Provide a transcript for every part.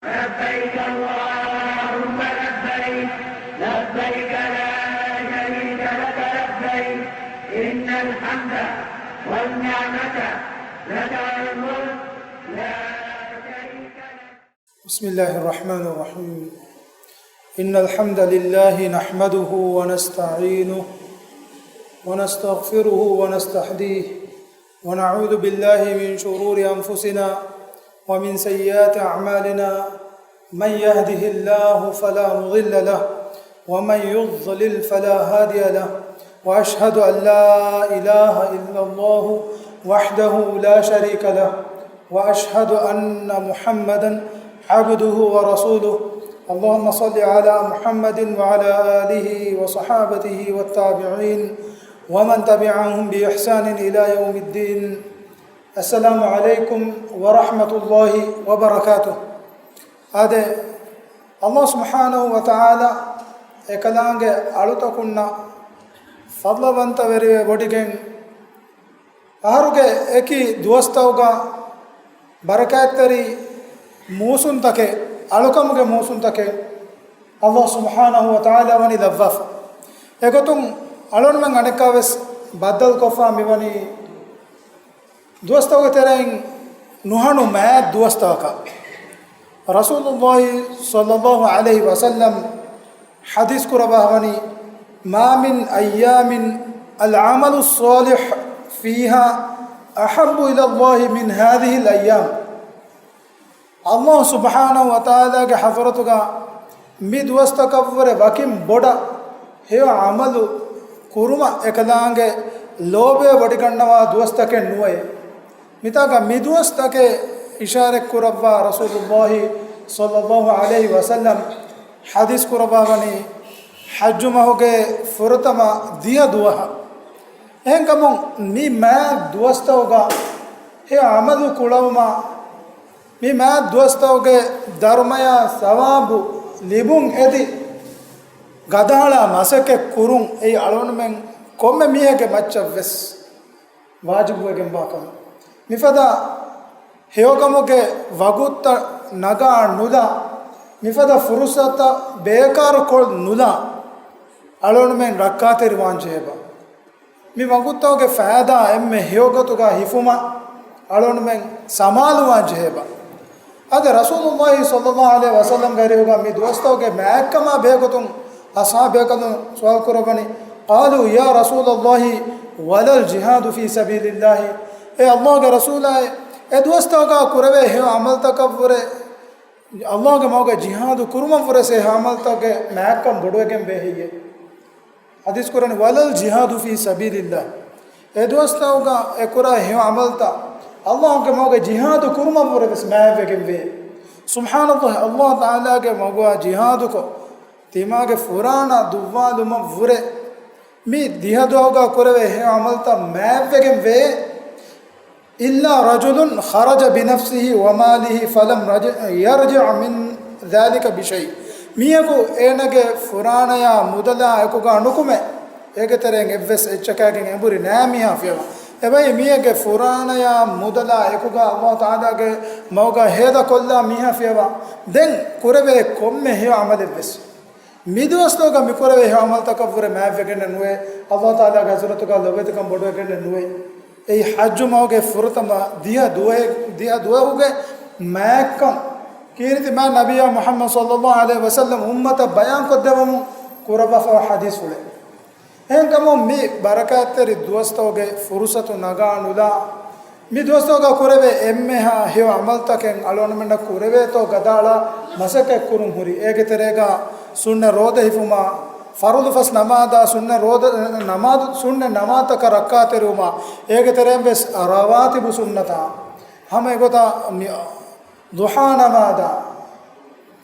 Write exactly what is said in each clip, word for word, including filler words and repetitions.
لبيك اللهم لبيك، لبيك لا شريك لك لبيك، إن الحمد والنعمة لك والملك لا شريك لك. بسم الله الرحمن الرحيم. إن الحمد لله نحمده ونستعينه ونستغفره ونستهديه، ونعوذ بالله من شرور أنفسنا ومن سيئات أعمالنا. من يهده الله فلا مضل له، ومن يضلل فلا هادي له، وأشهد أن لا إله إلا الله وحده لا شريك له، وأشهد أن محمدا عبده ورسوله. اللهم صل على محمد وعلى آله وصحابته والتابعين ومن تبعهم بإحسان إلى يوم الدين. السلام عليكم ورحمة الله وبركاته. އާދެ، ﷲ ސުބްޙާނަހޫ ވަތަޢާލާ އެކަލާނގެ އަޅުތަކުންނަށް ފަޟްލުވަންތަވެރިވެ ވޮޑިގެން، އަހަރުގެ އެކި ދުވަސްތަކުގަ ބަރަކާތްތެރި މޫސުންތަކެއް، އަޅުކަމުގެ މޫސުންތަކެއް ﷲ ސުބްޙާނަހޫ ވަތަޢާލާ ވަނީ ލައްވާފަ. އެގޮތުން އަޅުންމެން އަނެއްކާވެސް ބައްދަލުކޮށްފަ މިވަނީ ދުވަސްތަކުގެ ތެރެއިން ނުހަނު މާތް ދުވަސްތަކަކަށް. ރަސޫލުﷲ ޞައްލަﷲ ޢަލައިހި ވަސައްލަމް ޙަދީޘް ކުރައްވާވަނީ، ما من أيام العمل الصالح فيها أحب إلى الله من هذه الأيام. ﷲ ސުބްޙާނަހޫ ވަތަޢާލާގެ ޙަޟްރަތުގަ މި ދުވަސްތަކަށްވުރެ ވަކިން ބޮޑަށް ހެޔޮ ޢަމަލު ކުރުމަށް އެކަލާނގެ ލޯބިވެ ވޮޑިގަންނަވާ ދުވަސްތަކެއް ނުވޭ. މިތާގަ މި ދުވަސްތަކެއް އިޝާރަތް ކުރައްވާ ރަސޫލުﷲ ޞައްލަﷲ ޢަލައިހި ވަސައްލަމް ޙަދީޘް ކުރައްވާވަނީ ޙައްޖު މަހުގެ ފުރަތަމަ ދިހަ ދުވަހަށް. އެހެންކަމުން މި މާތް ދުވަސްތަކުގަ ހެޔޮ ޢަމަލު ކުޅަވުމަށް، މި މާތް ދުވަސްތަކުގެ ދަރުމަޔާ ސަވާބު ލިބުން އެދި ގަދައަޅާ މަސައްކަތް ކުރުން އެއީ އަޅުގަނޑުމެން ކޮންމެ މީހެއްގެ މައްޗަށްވެސް ވާޖިބުވެގެންވާ ކަމެއް. މިފަދަ ހެޔޮކަމުގެ ވަގުތުތައް ނަގާ ނުލާ، މިފަދަ ފުރުޞަތުތައް ބޭކާރުކޮށް ނުލާ، އަޅުގަނޑުމެން ރައްކާތެރިވާން ޖެހޭބާ. މި ވަގުތުތަކުގެ ފައިދާ އެންމެ ހެޔޮގޮތުގަ ހިފުމަށް އަޅުގަނޑުމެން ސަމާލުވާން ޖެހޭބާ. އަދި ރަސޫލުﷲ ޞައްލަﷲ ޢަލައިހި ވަސައްލަމްގެ އަރިހުގަ މި ދުވަސްތަކުގެ މާތްކަމާ ބެހޭގޮތުން އަޞްޙާބުބޭކަލުން ސުވާލު ކުރައްވަނީ، قالوا يا رسول الله ولا الجهاد في سبيل الله. އޭ ﷲގެ ރަސޫލާއޭ، އެ ދުވަސްތަކުގަ ކުރެވޭ ހެޔޮ ޢަމަލުތަކަށްވުރެ ﷲގެ މަގުގަ ޖިހާދު ކުރުމަށްވުރެސް އެ ޢަމަލުތަކުގެ މާތްކަން ބޮޑުވެގެންވޭ ހެއްޔޭ؟ ޙަދީޘް ކުރަނީ، ولا الجهاد في سبيل الله. އެ ދުވަސްތަކުގަ އެ ކުރާ ހެޔޮ ޢަމަލުތައް ﷲގެ މަގުގަ ޖިހާދު ކުރުމަށްވުރެވެސް މާތްވެގެންވޭ. ސުބްޙާނަﷲ، ﷲ ތަޢާލާގެ މަގުގަ ޖިހާދުކޮށް، ތިމާގެ ފުރާނަ ދުއްވާލުމަށްވުރެ މި ދިހަ ދުވަހުގަ ކުރެވޭ ހެޔޮ ޢަމަލުތައް މާތްވެގެންވޭ. إلا رجل خرج بنفسه وماله فلم رج-، يرجع من ذلك بشيء. މީހަކު އޭނަގެ ފުރާނަޔާ މުދަލާ އެކުގަ ނުކުމެ، އޭގެ ތެރެއިން އެއްވެސް އެއްޗަކާގެން އެނބުރި ނާ މީހާ ފިޔަވާ. އެބައި މީހެއްގެ ފުރާނަޔާ މުދަލާ އެކުގަ ﷲ ތަޢާލާގެ މަގުގަ ހޭދަކޮށްލާ މީހާ ފިޔަވާ. ދެން ކުރެވޭ ކޮންމެ ހެޔޮ ޢަމަލެއްވެސް މި ދުވަސްތަކުގަ މި ކުރެވޭ ހެޔޮ ޢަމަލުތަކަށްވުރެ މާތްވެގެންނެއް ނުވޭ، ﷲ ތަޢާލާގެ ޙަޟްރަތުގަ ލޮބުވެތިކަން ބޮޑުވެގެންނެއް ނުވޭ. އެއީ ޙައްޖު މަހުގެ ފުރަތަމަ ދިހަ ދުވަހެއް، ދިހަ ދުވަހުގެ މާތްކަން ކީރިތި މާތް ނަބިއްޔާ މުޙައްމަދު ޞައްލަﷲ ޢަލައިހި ވަސައްލަމް އުއްމަތަށް ބަޔާންކޮށްދެވަމުން ކުރައްވާފައިވާ ޙަދީޘްފުޅެއް. އެހެންކަމުން މި ބަރަކާތްތެރި ދުވަސްތަކުގެ ފުރުޞަތު ނަގާ ނުލާ، މި ދުވަސްތަކުގަ ކުރެވޭ އެންމެހާ ހެޔޮ ޢަމަލުތަކެއް އަޅުގަނޑުމެންނަށް ކުރެވޭތޯ ގަދައަޅާ މަސައްކަތް ކުރުން ހުރި. އޭގެ ތެރޭގަ ސުންނަ ރޯދަ ހިފުމާ، ފަރުޟު ފަސް ނަމާދާ، ސުންނަ ރޯދަ، ނަމާދު، ސުންނަ ނަމާދުތަކަށް ރައްކާތެރިވުމާ، އޭގެ ތެރެއިން ވެސް ރަވާތިބު ސުންނަތާ، ހަމަ އެގޮތަށް މި ޟުޙާ ނަމާދާ،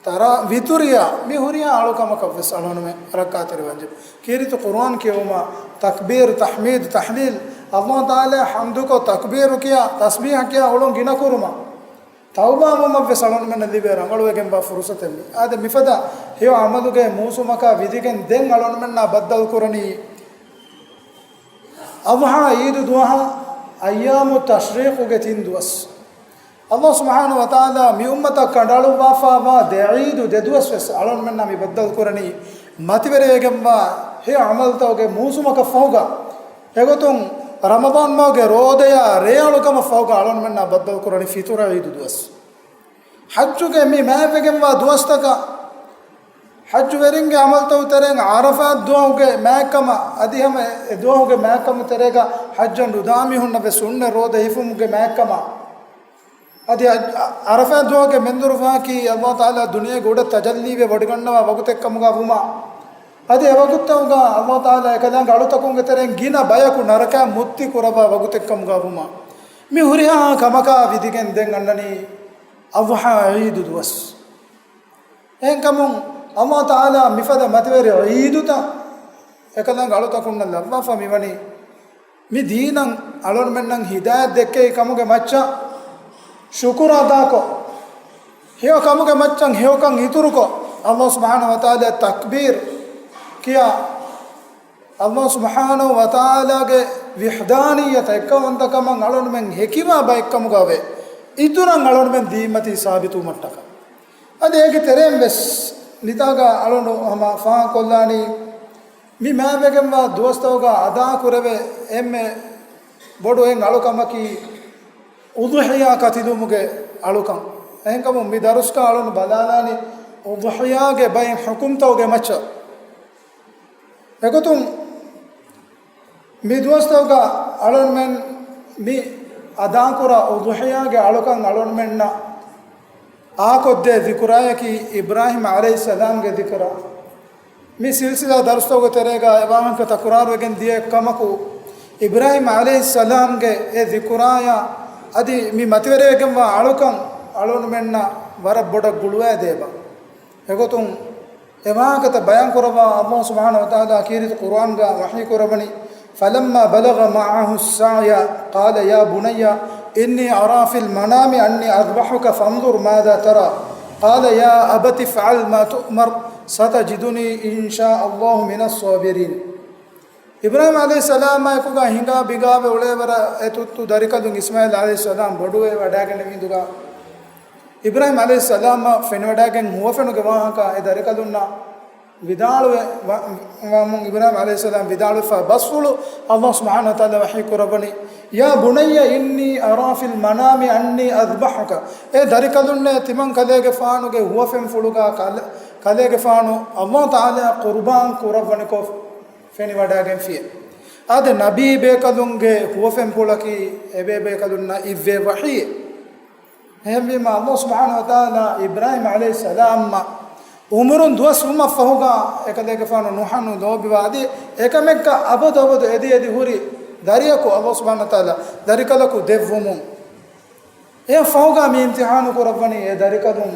ތަރާ، ވިތުރިއާ، މި ހުރިހާ އަޅުކަމަކަށް ވެސް އަޅުގަނޑުމެން ރައްކާތެރިވާންޖެހޭ. ކީރިތި ޤުރުއާން ކިޔެވުމާ، ތަކްބީރު، ތަޙްމީދު، ތަޙްލީލް، ﷲ ތަޢާލާ ޙަމްދުކޮށް، ތަކްބީރު ކިޔާ، ތަސްބީޙަ ކިޔާ އުޅުން ގިނަ ކުރުމަށް، ތައުބާވުމަށް ވެސް އަޅުގަނޑުމެންނަށް ލިބޭ ރަނގަޅުވެގެންވާ ފުރުޞަތެއް މީ. އާދެ، މިފަދަ ހެޔޮ ޢަމަލުގެ މޫސުމަކާ ވިދިގެން ދެން އަޅުގަނޑުމެންނާ ބައްދަލު ކުރަނީ އަޟްޙާ ޢީދު ދުވަހާ، އައްޔާމު ތަޝްރީޤުގެ ތިން ދުވަސް. ﷲ ސުބްޙާނަހޫ ވަތަޢާލާ މި އުއްމަތަށް ކަނޑައަޅުއްވާފައިވާ ދެ ޢީދު ދެ ދުވަސް ވެސް އަޅުންމެންނާ މި ބައްދަލުކުރަނީ، މަތިވެރިވެގެންވާ ހެޔޮ ޢަމަލުތަކުގެ މޫސުމަކަށް ފަހުގަ. އެގޮތުން ރަމަޟާން މަހުގެ ރޯދަޔާ ރޭއަޅުކަމަށް ފަހުގަ އަޅުންމެންނާ ބައްދަލުކުރަނީ ފިޠުރު ޢީދު ދުވަސް. ޙައްޖުގެ މި މާތްވެގެންވާ ދުވަސްތަކަށް ޙައްޖުވެރިންގެ ޢަމަލުތަކުގެ ތެރެއިން ޢަރަފާތް ދުވަހުގެ މާތްކަމަށް އަދި ހަމަ އެ ދުވަހުގެ މާތްކަމުގެ ތެރޭގަ ޙައްޖަށް ނުދާ މީހުންނަށް ވެސް ސުންނަތް ރޯދަ ހިފުމުގެ މާތްކަމަށް އަދި ޢަރަފާތް ދުވަހުގެ މެންދުރުފަހަކީ ﷲ ތަޢާލާ ދުނިޔޭގެ އުޑަށް ތަޖައްލީވެ ވޮޑިގަންނަވާ ވަގުތެއްކަމުގަ ވުމާ، އަދި އެވަގުތުތަކުގަ ﷲ ތަޢާލާ އެކަލާނގެ އަޅުތަކުންގެ ތެރެއިން ގިނަ ބަޔަކު ނަރަކައިން މުއްތި ކުރައްވާ ވަގުތެއްކަމުގަ ވުމާ، މި ހުރިހާ ކަމަކާ ވިދިގެން ދެން އަންނަނީ އަޟްޙާ ޢީދު ދުވަސް. އެހެންކަމުން ﷲ ތަޢާލާ މިފަދަ މަތިވެރި ޢީދުތައް އެކަލާނގެ އަޅުތަކުންނަށް ލައްވާފަ މިވަނީ، މި ދީނަށް އަޅުންމެންނަށް ހިދާޔަތް ދެއްކެވި ކަމުގެ މައްޗަށް ޝުކުރު އަދާކޮށް، ހެޔޮ ކަމުގެ މައްޗަށް ހެޔޮކަން އިތުރުކޮށް، ﷲ ސުބްޙާނަހޫ ވަތަޢާލާ ތަކްބީރު ކިޔާ، ﷲ ސުބްޙާނަހޫ ވަތަޢާލާގެ ވިޙްދާނިއްޔަތަށް، އެއްކައުވަންތަކަމަށް އަޅުންމެން ހެކިވާ ބައެއްކަމުގަވެ، އިތުރަށް އަޅުންމެން ދީންމަތީ ސާބިތުވުމަށްޓަކާ. އަދި އޭގެ ތެރެއިން ވެސް ނިދާގަ އަޅުން ހަމަ ފާހަގަކޮށްލާނީ، މި މާތްވެގެންވާ ދުވަސްތަކުގަ އަދާކުރެވޭ އެންމެ ބޮޑު އެއް އަޅުކަމަކީ، އުޟްޙިޔާ ކަތިލުމުގެ އަޅުކަން. އެހެންކަމުން މި ދަރުސްގަ އަޅުން ބަލާލާނީ އުޟްޙިޔާގެ ބައެއް ޙުކުމްތަކުގެ މައްޗަށް. އެގޮތުން މި ދުވަސްތަކުގަ އަޅުންމެން މި އަދާކުރާ އުޟްޙިޔާގެ އަޅުކަން އަޅުންމެންނަށް އާކޮށްދޭ ޛިކުރާޔަކީ އިބްރާހީމް ޢަލައިހިއްސަލާމްގެ ޛިކުރާ. މި ސިލްސިލާ ދަރުސްތަކުގެ ތެރޭގަ އެ ވާހަކަ ތަކުރާރުވެގެން ދިޔަ އެއްކަމަކު، އިބްރާހީމް ޢަލައިހިއްސަލާމްގެ އެ ޛިކުރާޔާ އަދި މި މަތިވެރިވެގެންވާ އަޅުކަން އަޅުންމެންނަށް ވަރަށް ބޮޑަށް ގުޅުވައިދޭބަ. އެގޮތުން އެ ވާހަކަތައް ބަޔާންކުރައްވާ ﷲ ސުބްޙާނަހޫ ވަތަޢާލާ ކީރިތި ޤުރުއާންގަ ވަޙީކުރައްވަނީ، فلما بلغ معه السعي قال يا بني إني أرى في المنام أني أذبحك فانظر ماذا ترى قال يا أبت افعل ما تؤمر ستجدني إن شاء الله من الصابرين. އިބްރާހީމް ޢަލައިހިއްސަލާމާއެކުގަ ހިނގާ ބިނގާވެ އުޅޭވަރަށް އެ ތުއްތު ދަރިކަލުން އިސްމާޢީލް ޢަލައިހިއްސަލާމް ބޮޑުވެ ވަޑައިގެންނެވި ހިނދުގަ، އިބްރާހީމް ޢަލައިހިއްސަލާމަށް ފެނިވަޑައިގެން ހުވަފެނުގެ ވާހަކަ އެ ދަރިކަލުންނަށް ވިދާޅުވެ ވަ-، ވަމުން އިބްރާހީމް ޢަލައިހިއްސަލާމް ވިދާޅުވެފަ ބަސްފުޅު ﷲ ސުބްޙާނަހޫ ވަތަޢާލާ ވަޙީކުރައްވަނީ، يا بني إني أرى في المنام أني أذبحك. އޭ ދަރިކަލުންނޭ، ތިމަން ކަލޭގެފާނުގެ ހުވަފެންފުޅުގަ ކަލ-، ކަލޭގެފާނު ﷲ ތަޢާލާ ޤުރުބާން ކުރައްވަނިކޮށް ފެނިވަޑައިގެންފިއެ. އާދެ، ނަބީ ބޭކަލުންގެ ހުވަފެންފުޅަކީ އެބޭބޭކަލުންނަށް އިއްވޭ ވަޙީއެއް. އެހެންވީމަ، ﷲ ސުބްޙާނަހޫ ވަތަޢާލާ އިބްރާހީމް ޢަލައިހިއްސަލާމްއަށް އުމުރުން ދުވަސް ވުމަށްފަހުގަ އެކަލޭގެފާނު ނުހަނު ލޯބިވާ އަދި އެކަމެއްގަ އަބަދު އަބަދު އެދި އެދި ހުރި ދަރިއަކު ﷲ ސުބްޙާނަހޫ ވަތަޢާލާ ދަރިކަލަކު ދެއްވުމުން، އެއަށް ފަހުގަ މި އިމްތިޙާނު ކުރައްވަނީ އެ ދަރިކަލުން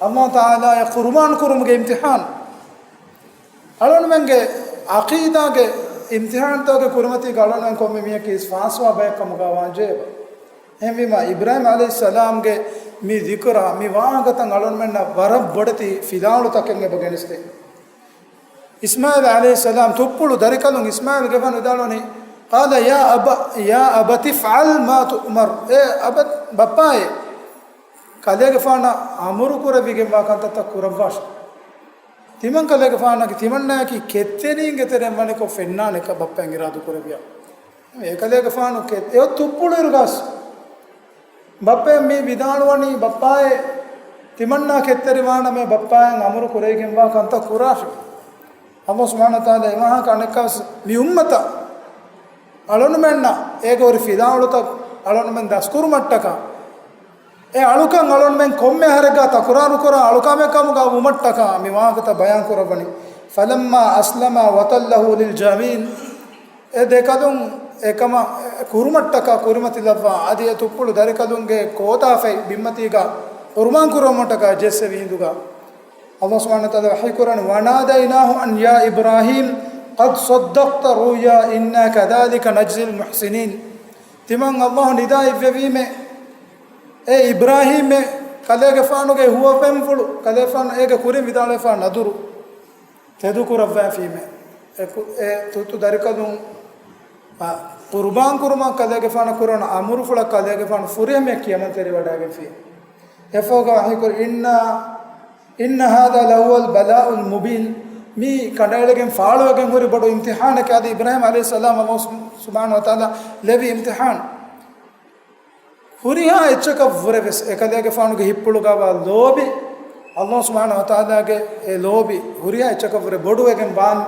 ﷲ ތަޢާލާއަށް ޤުރުބާން ކުރުމުގެ އިމްތިޙާން. އަޅުންމެންގެ ޢަޤީދާގެ އިމްތިޙާންތަކުގެ ކުރިމަތީގަ އަޅުންމެން ކޮންމެ މީހަކީ ފާސްވާ ބައެއް ކަމުގަ ވާންޖެހޭ. އެހެންވީމަ، އިބްރާހީމް ޢަލައިހިއްސަލާމްގެ މި ޛިކުރާ މި ވާހަކަތައް އަޅުންމެންނަށް ވަރަށް ބޮޑެތި ފިލާވަޅުތަކެއް އެބަ ގެނެސްދޭ. އިސްމާޢީލް ޢަލައިހިއްސަލާމް ތުއްޕުޅު ދަރިކަލުން އިސްމާޢީލްގެފާނު ވިދާޅުވަނީ، قال يا أب-، يا أبت افعل ما تؤمر. އޭ އަބަ-، ބައްޕާއޭ، ކަލޭގެފާނަށް އަމުރު ކުރެވިގެންވާ ކަންތައްތައް ކުރައްވާށި. ތިމަން ކަލޭގެފާނަކީ ތިމަންނާއަކީ ކެތްތެރިންގެ ތެރެއިން ވަނިކޮށް ފެންނާނެ ކަ-، ބައްޕައިން އިރާދު ކުރެއްވިޔާ. އެކަލޭގެފާނު ކެ-، އެ ތުއްޕުޅު އިރުގަސް ބައްޕައަށް މި ވިދާޅުވަނީ، ބައްޕާއޭ، ތިމަންނާ ކެތްތެރިވާނަމޭ ބައްޕާއަށް އަމުރު ކުރެވިގެންވާ ކަންތައް ކުރާށި. ﷲ ސުބްޙާނަހޫ ވަތަޢާލާ އެ ވާހަކަ އަނެއްކާވެސް މި އުއްމަތަށް އަޅުންމެންނަށް އޭގެ ހުރި ފިލާވަޅުތައް އަޅުންމެން ދަސްކުރުމަށްޓަކާ، އެ އަޅުކަން އަޅުންމެން ކޮންމެ އަހަރެއްގަ ތަކުރާރުކުރާ އަޅުކަމެއް ކަމުގަ ވުމަށްޓަކާ މި ވާހަކަތައް ބަޔާން ކުރައްވަނީ. فلما أسلما وتله للجبين. އެ ދެކަލުން އެކަމަށް ކުރުމަށްޓަކާ ކުރިމަތިލައްވާ އަދި އެ ތުއްޕުޅު ދަރިކަލުންގެ ކޯތާފަތް ބިންމަތީގަ ޤުރުބާން ކުރުމަށްޓަކާ ޖެއްސެވި ހިނދުގަ، ﷲ ސުބްޙާނަހޫ ވަތަޢާލާ ވަޙީކުރަން، وناديناه أن يا إبراهيم قد صدقت الرؤيا إنا كذلك نجزي المحسنين. ތިމަން ﷲ ނިދާ އިއްވެވީމޭ، އޭ އިބްރާހީމޭ، ކަލޭގެފާނުގެ ހުވަފެންފުޅު، ކަލޭފާނު އޭގެ ކުރިން ވިދާޅުވެފާ ނަދުރު ތެދުކުރައްވައިފީމޭ. އެ ކު-، އެ ތުއްތު ދަރިކަލުން، އާ، ޤުރުބާން ކުރުމަށް ކަލޭގެފާނަށް ކުރަން އަމުރުފުޅަށް ކަލޭގެފާނު ފުރިހަމަޔަށް ކިޔަމަންތެރިވަޑައިގެންފި. އެފަހުގަ ވަޙީކުރި، إن، إن هذا لهو البلاء المبين. މީ ކަނޑައެޅިގެން ފާޅުވެގެން ހުރި ބޮޑު އިމްތިޙާނެކޭ. އަދި އިބްރާހީމް ޢަލައިހިއްސަލާމް ﷲ ސުބްޙާނަހޫ ވަތަޢާލާ ލެއްވި އިމްތިޙާން. ހުރިހާ އެއްޗަކަށްވުރެ ވެސް އެކަލޭގެފާނުގެ ހިތްޕުޅުގަވާ ލޯބި، ﷲ ސުބްޙާނަހޫ ވަތަޢާލާގެ އެ ލޯބި ހުރިހާ އެއްޗަކަށްވުރެ ބޮޑުވެގެން ވާން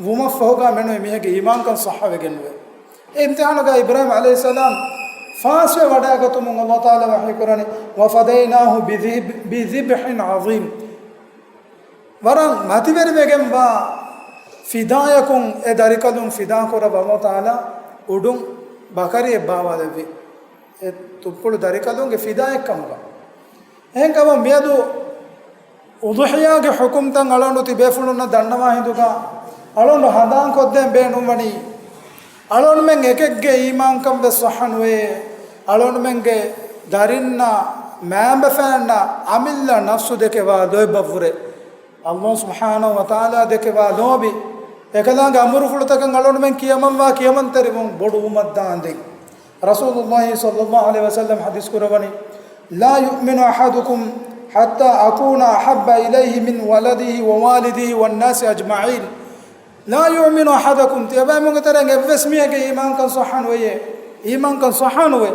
ވުމަށްފަހުގަ މެނުވެ މީހެއްގެ އީމާންކަން ޞައްޙަވެގެންނުވޭ. އެ އިމްތިޙާނުގަ އިބްރާހީމް ޢަލައިހިއްސަލާމް ފާސްވެ ވަޑައިގަތުމުން ﷲ ތަޢާލާ ވަޙީކުރަނީ، وفديناه بذب-، بذبح عظيم. ވަރަށް މަތިވެރިވެގެންވާ ފިދާޔަކުން އެ ދަރިކަލުން ފިދާކުރައްވާ ﷲ ތަޢާލާ އުޑުން ބަކަރިއެއް ބާވާލެއްވި. އެ ތުއްޕުޅު ދަރިކަލުންގެ ފިދާއެއްކަމުގަ. އެހެންކަމުން މިއަދު އުޟުޙިޔާގެ ޙުކުމްތައް އަޅުގަނޑު ތިބޭފުޅުންނަށް ދަންނަވާ ހިނދުގަ އަޅުގަނޑު ހަނދާންކޮށްދޭން ބޭނުންވަނީ، އަޅުގަނޑުމެން އެކެއްގެ އީމާންކަން ވެސް ޞައްޙަ ނުވޭ. އަޅުގަނޑުމެންގެ ދަރިންނާ، މައިންބަފައިންނާ، އަމިއްލަ ނަފްސު ދެކެވާ ލޯތްބަށްވުރެ ﷲ ސުބްޙާނަހޫ ވަތަޢާލާ ދެކެވާ ލޯބި، އެކަލާނގެ އަމުރުފުޅުތަކަށް އަޅުގަނޑުމެން ކިޔަމަންވާ ކިޔަމަންތެރިވުން ބޮޑުވުމަށްދާންދެން. ރަސޫލުﷲ ޞައްލަﷲ ޢަލައިހި ވަސައްލަމް ޙަދީޘް ކުރައްވަނީ، لا يؤمن أحدكم حتى أكون أحب إليه من ولده ووالده والناس أجمعين. لا يؤمن أحدكم، ތިޔަބައިމީހުންގެ ތެރެއިން އެއްވެސް މީހެއްގެ އީމާންކަން ޞައްޙަ ނުވެޔޭ. އީމާންކަން ޞައްޙަ ނުވޭ.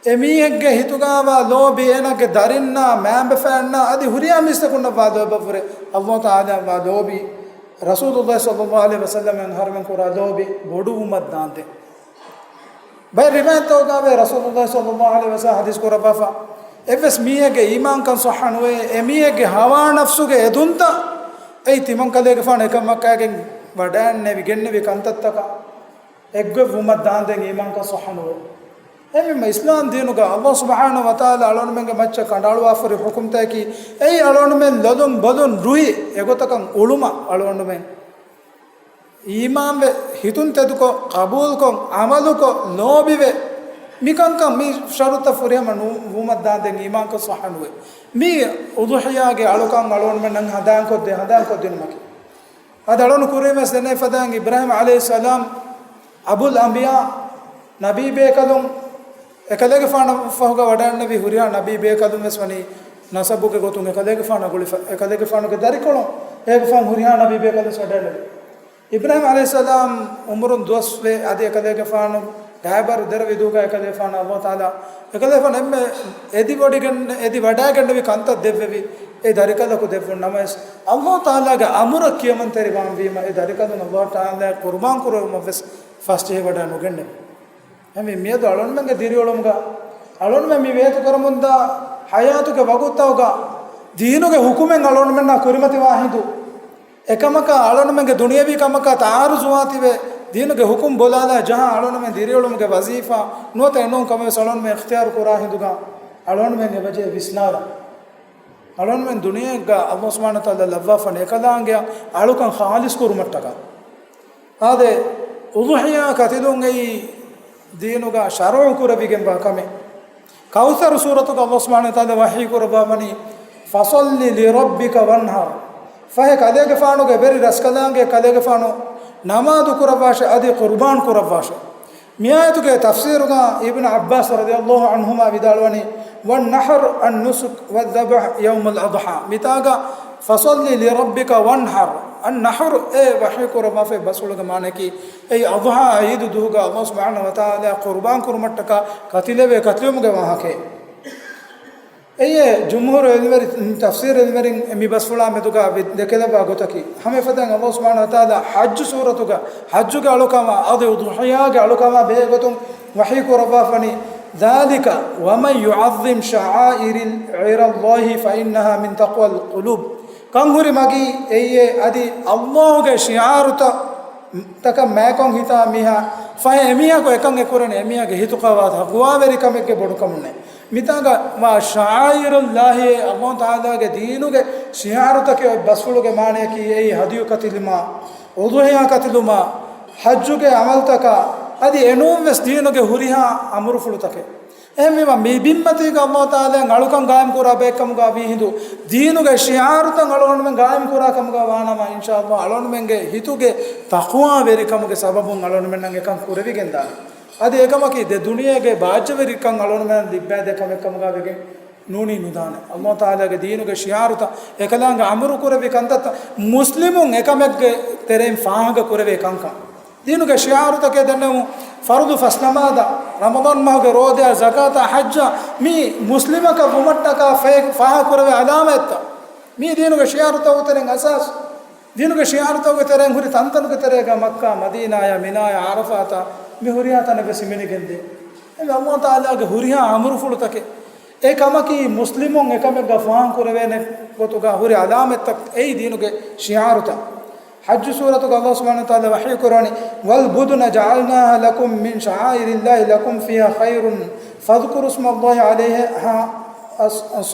އެމީހެއްގެ ހިތުގަވާ ލޯބި އޭނާގެ ދަރިންނާ، މައިންބަފައިންނާ އަދި ހުރިހާ މީސްތަކުންނަށްވާ ލޯތްބަށްވުރެ ﷲ ތަޢާލާއަށްވާ ލޯބި، ރަސޫލުﷲ ޞައްލަﷲ ޢަލައިހި ވަސައްލަމަށް އަހަރުމެން ކުރާ ލޯބި ބޮޑުވުމަށްދާންދެން. ބައެއް ރިވާޔަތްތަކުގައި ރަސޫލުﷲ ޞައްލަﷲ ޢަލައިހި ވަސައްލަމް ޙަދީޘް ކުރައްވާފަ، އެއްވެސް މީހެއްގެ އީމާންކަން ޞައްޙަ ނުވޭ، އެމީހެއްގެ ހަވާ ނަފްސުގެ އެދުންތައް އެއީ ތިމަންކަލޭގެފާނު އެކަމަކާގެން ވަޑައިންނެވި ގެންނެވި ކަންތައްތަކަށް އެއްގޮތް ވުމަށްދާންދެން އީމާންކަން ޞައްޙަ ނުވޭ. އެހެންވީމަ އިސްލާމް ދީނުގަ ﷲ ސުބްޙާނަހޫ ވަތަޢާލާ އަޅުގަނޑުމެންގެ މައްޗަށް ކަނޑައަޅުވާފަހުރި ޙުކުމްތަކަކީ، އެއީ އަޅުގަނޑުމެން ލޮލުން ބޮލުން ރުހި އެގޮތަކަށް އުޅުމަށް އަޅުގަނޑުމެން އީމާންވެ، ހިތުން ތެދުކޮށް، ޤަބޫލުކޮށް، ޢަމަލުކޮށް، ލޯބިވެ، މިކަންކަން މި ޝަރުޠުތައް ފުރިހަމަ ނު-، ވުމަށްދާންދެން އީމާންކަން ޞައްޙަ ނުވޭ. މީ އުޟުޙިޔާގެ އަޅުކަން އަޅުގަނޑުމެންނަށް ހަނދާންކޮށްދޭ، ހަނދާންކޮށްދިނުމަކީ. އަދި އަޅުގަނޑު ކުރިން ވެސް ދެންނެވި ފަދައިން އިބްރާހީމް ޢަލައިހިއްސަލާމް އަބުލް އަންބިޔާ، ނަބީ ބޭކަލުން، އެކަލޭގެފާނަށް ފަހުގަ ވަޑައިންނެވި ހުރިހާ ނަބީ ބޭކަލުން ވެސް ވަނީ ނަސަބުގެ ގޮތުން އެކަލޭގެފާނާ ގުޅިފަ، އެކަލޭގެފާނުގެ ދަރިކޮޅުން އޭގެފާނު ހުރިހާ ނަބީ ބޭކަލުން ވެސް ވަޑައިންނެވި. އިބްރާހީމް ޢަލައިހިއްސަލާމް އުމުރުން ދުވަސްވެ، އަދި އެކަލޭގެފާނު ރައިބަރު ދެރަވި ދުވަހުގަ އެކަލޭގެފާނަށް ﷲ ތަޢާލާ އެކަލޭގެފާނު އެންމެ އެދިވޮޑިގެން-، އެދި ވަޑައިގެންނެވި ކަންތައް ދެއްވެވި. އެ ދަރިކަލަކު ދެއްވުން ނަމަވެސް، ﷲ ތަޢާލާގެ އަމުރަށް ކިޔަމަންތެރިވާން ވީމަ، އެ ދަރިކަލުން ﷲ ތަޢާލާ ޤުރުބާން ކުރެވުމަށް ވެސް ފަސްޖެހިވަޑައި ނުގެންނެވި. އެހެންވީ މިއަދު އަޅުގަނޑުމެންގެ ދިރިއުޅުމުގަ، އަޅުގަނޑުމެން މި ވޭތުކުރަމުންދާ ޙަޔާތުގެ ވަގުތުތަކުގަ، ދީނުގެ ޙުކުމެއް އަޅުގަނޑުމެންނާ ކުރިމަތިވާ ހިނދު، އެކަމަކާ އަޅުގަނޑުމެންގެ ދުނިޔަވީ ކަމަކާ ތަޢާރުޟުވާތީވެ، ދީނުގެ ޙުކުމް ބޮލާލާ ޖަހާ އަޅުގަނޑުމެން ދިރިއުޅުމުގެ ވަޒީފާ ނުވަތަ އެނޫން ކަމެއް ވެސް އަޅުގަނޑުމެން އިޚްތިޔާރު ކުރާ ހިނދުގަ، އަޅުގަނޑުމެން އެބަޖެހޭ ވިސްނާލަން. އަޅުގަނޑުމެން ދުނިޔެއަށްގަ ﷲ ސުބްޙާނަހޫ ވަތަޢާލާ ލައްވާފަ އެކަލާނގެ އަޅުކަން ޚާލިޞް ކުރުމަށްޓަކާ. އާދެ، އުޟުޙިޔާ ކަތިލުން އެއީ ދީނުގަ ޝަރުޢު ކުރެވިގެންވާ ކަމެއް. ކައުޘަރު ސޫރަތުގަ ﷲ ސުބްޙާނަހޫ ވަތަޢާލާ ވަޙީ ކުރައްވާވަނީ، فَصَلِّ لِرَبِّكَ وَانْحَرْ. ފަހެ ކަލޭގެފާނުގެ ވެރި ރަސްކަލާނގެ ކަލޭގެފާނު ނަމާދު ކުރައްވާށޭ އަދި ޤުރުބާން ކުރައްވާށޭ. މިއާޔަތުގެ ތަފްސީރުގަ އިބްނު ޢައްބާސް ރަޟިޔަﷲ ޢަންހުމާ ވިދާޅުވަނީ، وَالنَّحْرُ النُّسُكُ وَالذَّبْحُ يَوْمَ الْأَضْحَى. މިތާގަ فَصَلِّ لِرَبِّكَ وَانْحَرْ، النَّحْرُ އޭ ވަޙީ ކުރައްވާފައި ބަސްފުޅުގެ މާނައަކީ، އެއީ އަޟްޙާ ޢީދު ދުވަހުގަ ﷲ ސުބްޙާނަހޫ ވަތަޢާލާ ޤުރުބާން ކުރުމަށްޓަކާ ކަތިލެވޭ ކަތިލުމުގެ ވާހަކައެއް. އެއީ ޖުމްހޫރު ޢިލްމުވެރި، ތަފްސީރު ޢިލްމުވެރިން މި ބަސްފުޅާ މެދުގަ ވި-، ދެކެލައްވާ ގޮތަކީ، ހަމަ އެފަދައިން ﷲ ސުބްޙާނަހޫ ވަތަޢާލާ ޙައްޖު ސޫރަތުގަ ޙައްޖުގެ އަޅުކަމާ އަދި އުޟުޙިޔާގެ އަޅުކަމާ ބެހޭ ގޮތުން ވަޙީ ކުރައްވާފަނީ، ذَٰلِكَ وَمَن يُعَظِّمْ شَعَائِرَ، شَعَائِرَ اللَّهِ فَإِنَّهَا مِن تَقْوَى الْقُلُوبِ. ކަން ހުރި މަގީ އެއީ އަދި ﷲ ގެ ޝިޢާރުތައް، ތަކަށް މައިކޮން ހިތާ މީހާ، ފަހެ އެމީހަކު އެކަން އެ ކުރަނީ އެމީހާގެ ހިތުގަ ވާ ތަޤްވާވެރިކަމެއްގެ ބޮޑުކަމުންނޭ. މިތާގަ ވާ ޝަޢާއިރުﷲ، ﷲ ތަޢާލާގެ ދީނުގެ ޝިޢާރުތަކެއް އޮތް ބަސްފުޅުގެ މާނައަކީ އެއީ ހަދްޔު ކަތިލުމާ، އުޟުޙިޔާ ކަތިލުމާ، ޙައްޖުގެ ޢަމަލުތަކާ، އަދި އެނޫން ވެސް ދީނުގެ ހުރިހާ އަމުރުފުޅުތަކެއް. އެހެންވީމަ، މި ބިންމަތީގަ އަﷲ ތަޢާލާ އަޅުކަން ގާއިމް ކުރާ ބައެއްކަމުގަ ވީ ހިނދު، ދީނުގެ ޝިޢާރުތައް އަޅުގަނޑުމެން ގާއިމް ކުރާ ކަމުގަ ވާނަމަ، އިންޝާﷲ އަޅުގަނޑުމެންގެ ހިތުގެ ތަޤްވާވެރިކަމުގެ ސަބަބުން އަޅުގަނޑުމެންނަށް އެކަން ކުރެވިގެންދާނެ. އަދި އެކަމަކީ ދެ ދުނިޔޭގެ ބާއްޖަވެރިކަން އަޅުގަނޑުމެން ލިއްބައިދޭ ކަމެއް ކަމުގަ ވެގެން ނޫނީ ނުދާނެ. އަﷲ ތަޢާލާގެ ދީނުގެ ޝިޢާރުތައް، އެކަލާނގެ އަމުރު ކުރެއްވި ކަންތައްތައް، މުސްލިމުން އެކަމެއްގެ ތެރެއިން ފާހަގަ ކުރެވޭ ކަންކަން. ދީނުގެ ޝިޢާރުތަކެއް ދެންނެވުން، ފަރުޟު ފަސް ނަމާދާ، ރަމަޟާން މަހުގެ ރޯދައާ، ޒަކާތާ، ޙައްޖާ، މީ މުސްލިމަކަށް ވުމަށްޓަކާ ފައި-، ފާހަގަ ކުރެވޭ ޢަލާމަތްތައް. މީ ދީނުގެ ޝިޢާރުތަކުގެ ތެރެއިން އަސާސް. ދީނުގެ ޝިޢާރުތަކުގެ ތެރެއިން ހުރި ތަންތަނުގެ ތެރޭގަ މައްކާ، މަދީނާޔާ، މިނާޔާ، ޢަރަފާތާ، މި ހުރިހާ ތަނެއް ވެސް ހިމެނިގެންދޭ. އެ އަﷲ ތަޢާލާގެ ހުރިހާ އަމުރުފުޅުތަކެއް. އެ ކަމަކީ މުސްލިމުން އެކަމެއްގަ ފާހަގަ ކުރެވޭނެ ގޮތުގަ ހުރި ޢަލާމަތްތައް އެއީ ދީނުގެ ޝިޢާރުތައް. ޙައްޖު ސޫރަތުގަ އަﷲ ސުބްޙާނަހޫ ވަތަޢާލާ ވަޙީ ކުރަނީ، "وَالْبُدْنَ جَعَلْنَاهَا لَكُم مِّن شَعَائِرِ اللَّهِ لَكُمْ فِيهَا خَيْرٌ فَاذْكُرُوا اسْمَ اللَّهِ عَلَيْهَا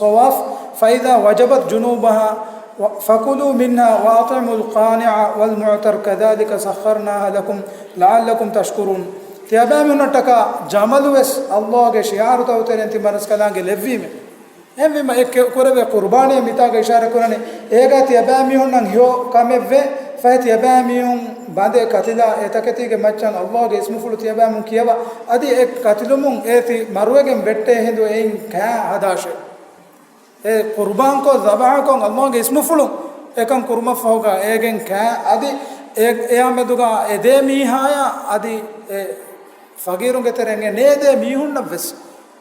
صَوَافَ فَإِذَا وَجَبَتْ جُنُوبُهَا فَكُلُوا مِنْهَا وَأَطْعِمُوا الْقَانِعَ وَالْمُعْتَرَّ كَذَٰلِكَ سَخَّرْنَاهَا لَكُمْ لَعَلَّكُمْ تَشْكُرُونَ." ތިޔަބައިމީހުންނަށްޓަކާ ޖަމަލު ވެސް އަﷲގެ ޝިޢާރުތައް ތެރެއިން ތިމަން ރަސްކަލާނގެ ލެއްވީމެ. އެހެންވީމަ، އެ ކެ-، ކުރެވޭ ޤުރުބާނީ މިތާގަ އިޝާރަތް ކުރަނީ، އޭގަ ތިޔަބައިމީހުންނަށް ހެޔޮ ކަމެއްވޭ، ފަހެ ތިޔަބައިމީހުން ބަނދެ ކަތިލާ، އެ ތަކެތީގެ މައްޗަށް އަﷲގެ އިސްމުފުޅު ތިޔަބައިމީހުން ކިޔަވާ، އަދި އެ ކަތިލުމުން އޭތި މަރުވެގެން ވެއްޓޭ ހިނދު އެއިން ކާ ހަދާށޭ. އެ ޤުރުބާންކޮށް، ޒަބަޙަކޮށް، އަﷲގެ އިސްމުފުޅުން އެކަން ކުރުމަށްފަހުގަ އޭގެން ކާ، އަދި އެ-، އެއާމެދުގަ އެދޭ މީހާޔާ، އަދި އެ ފަގީރުންގެ ތެރެއިން އެ ނޭދޭ މީހުންނަށް ވެސް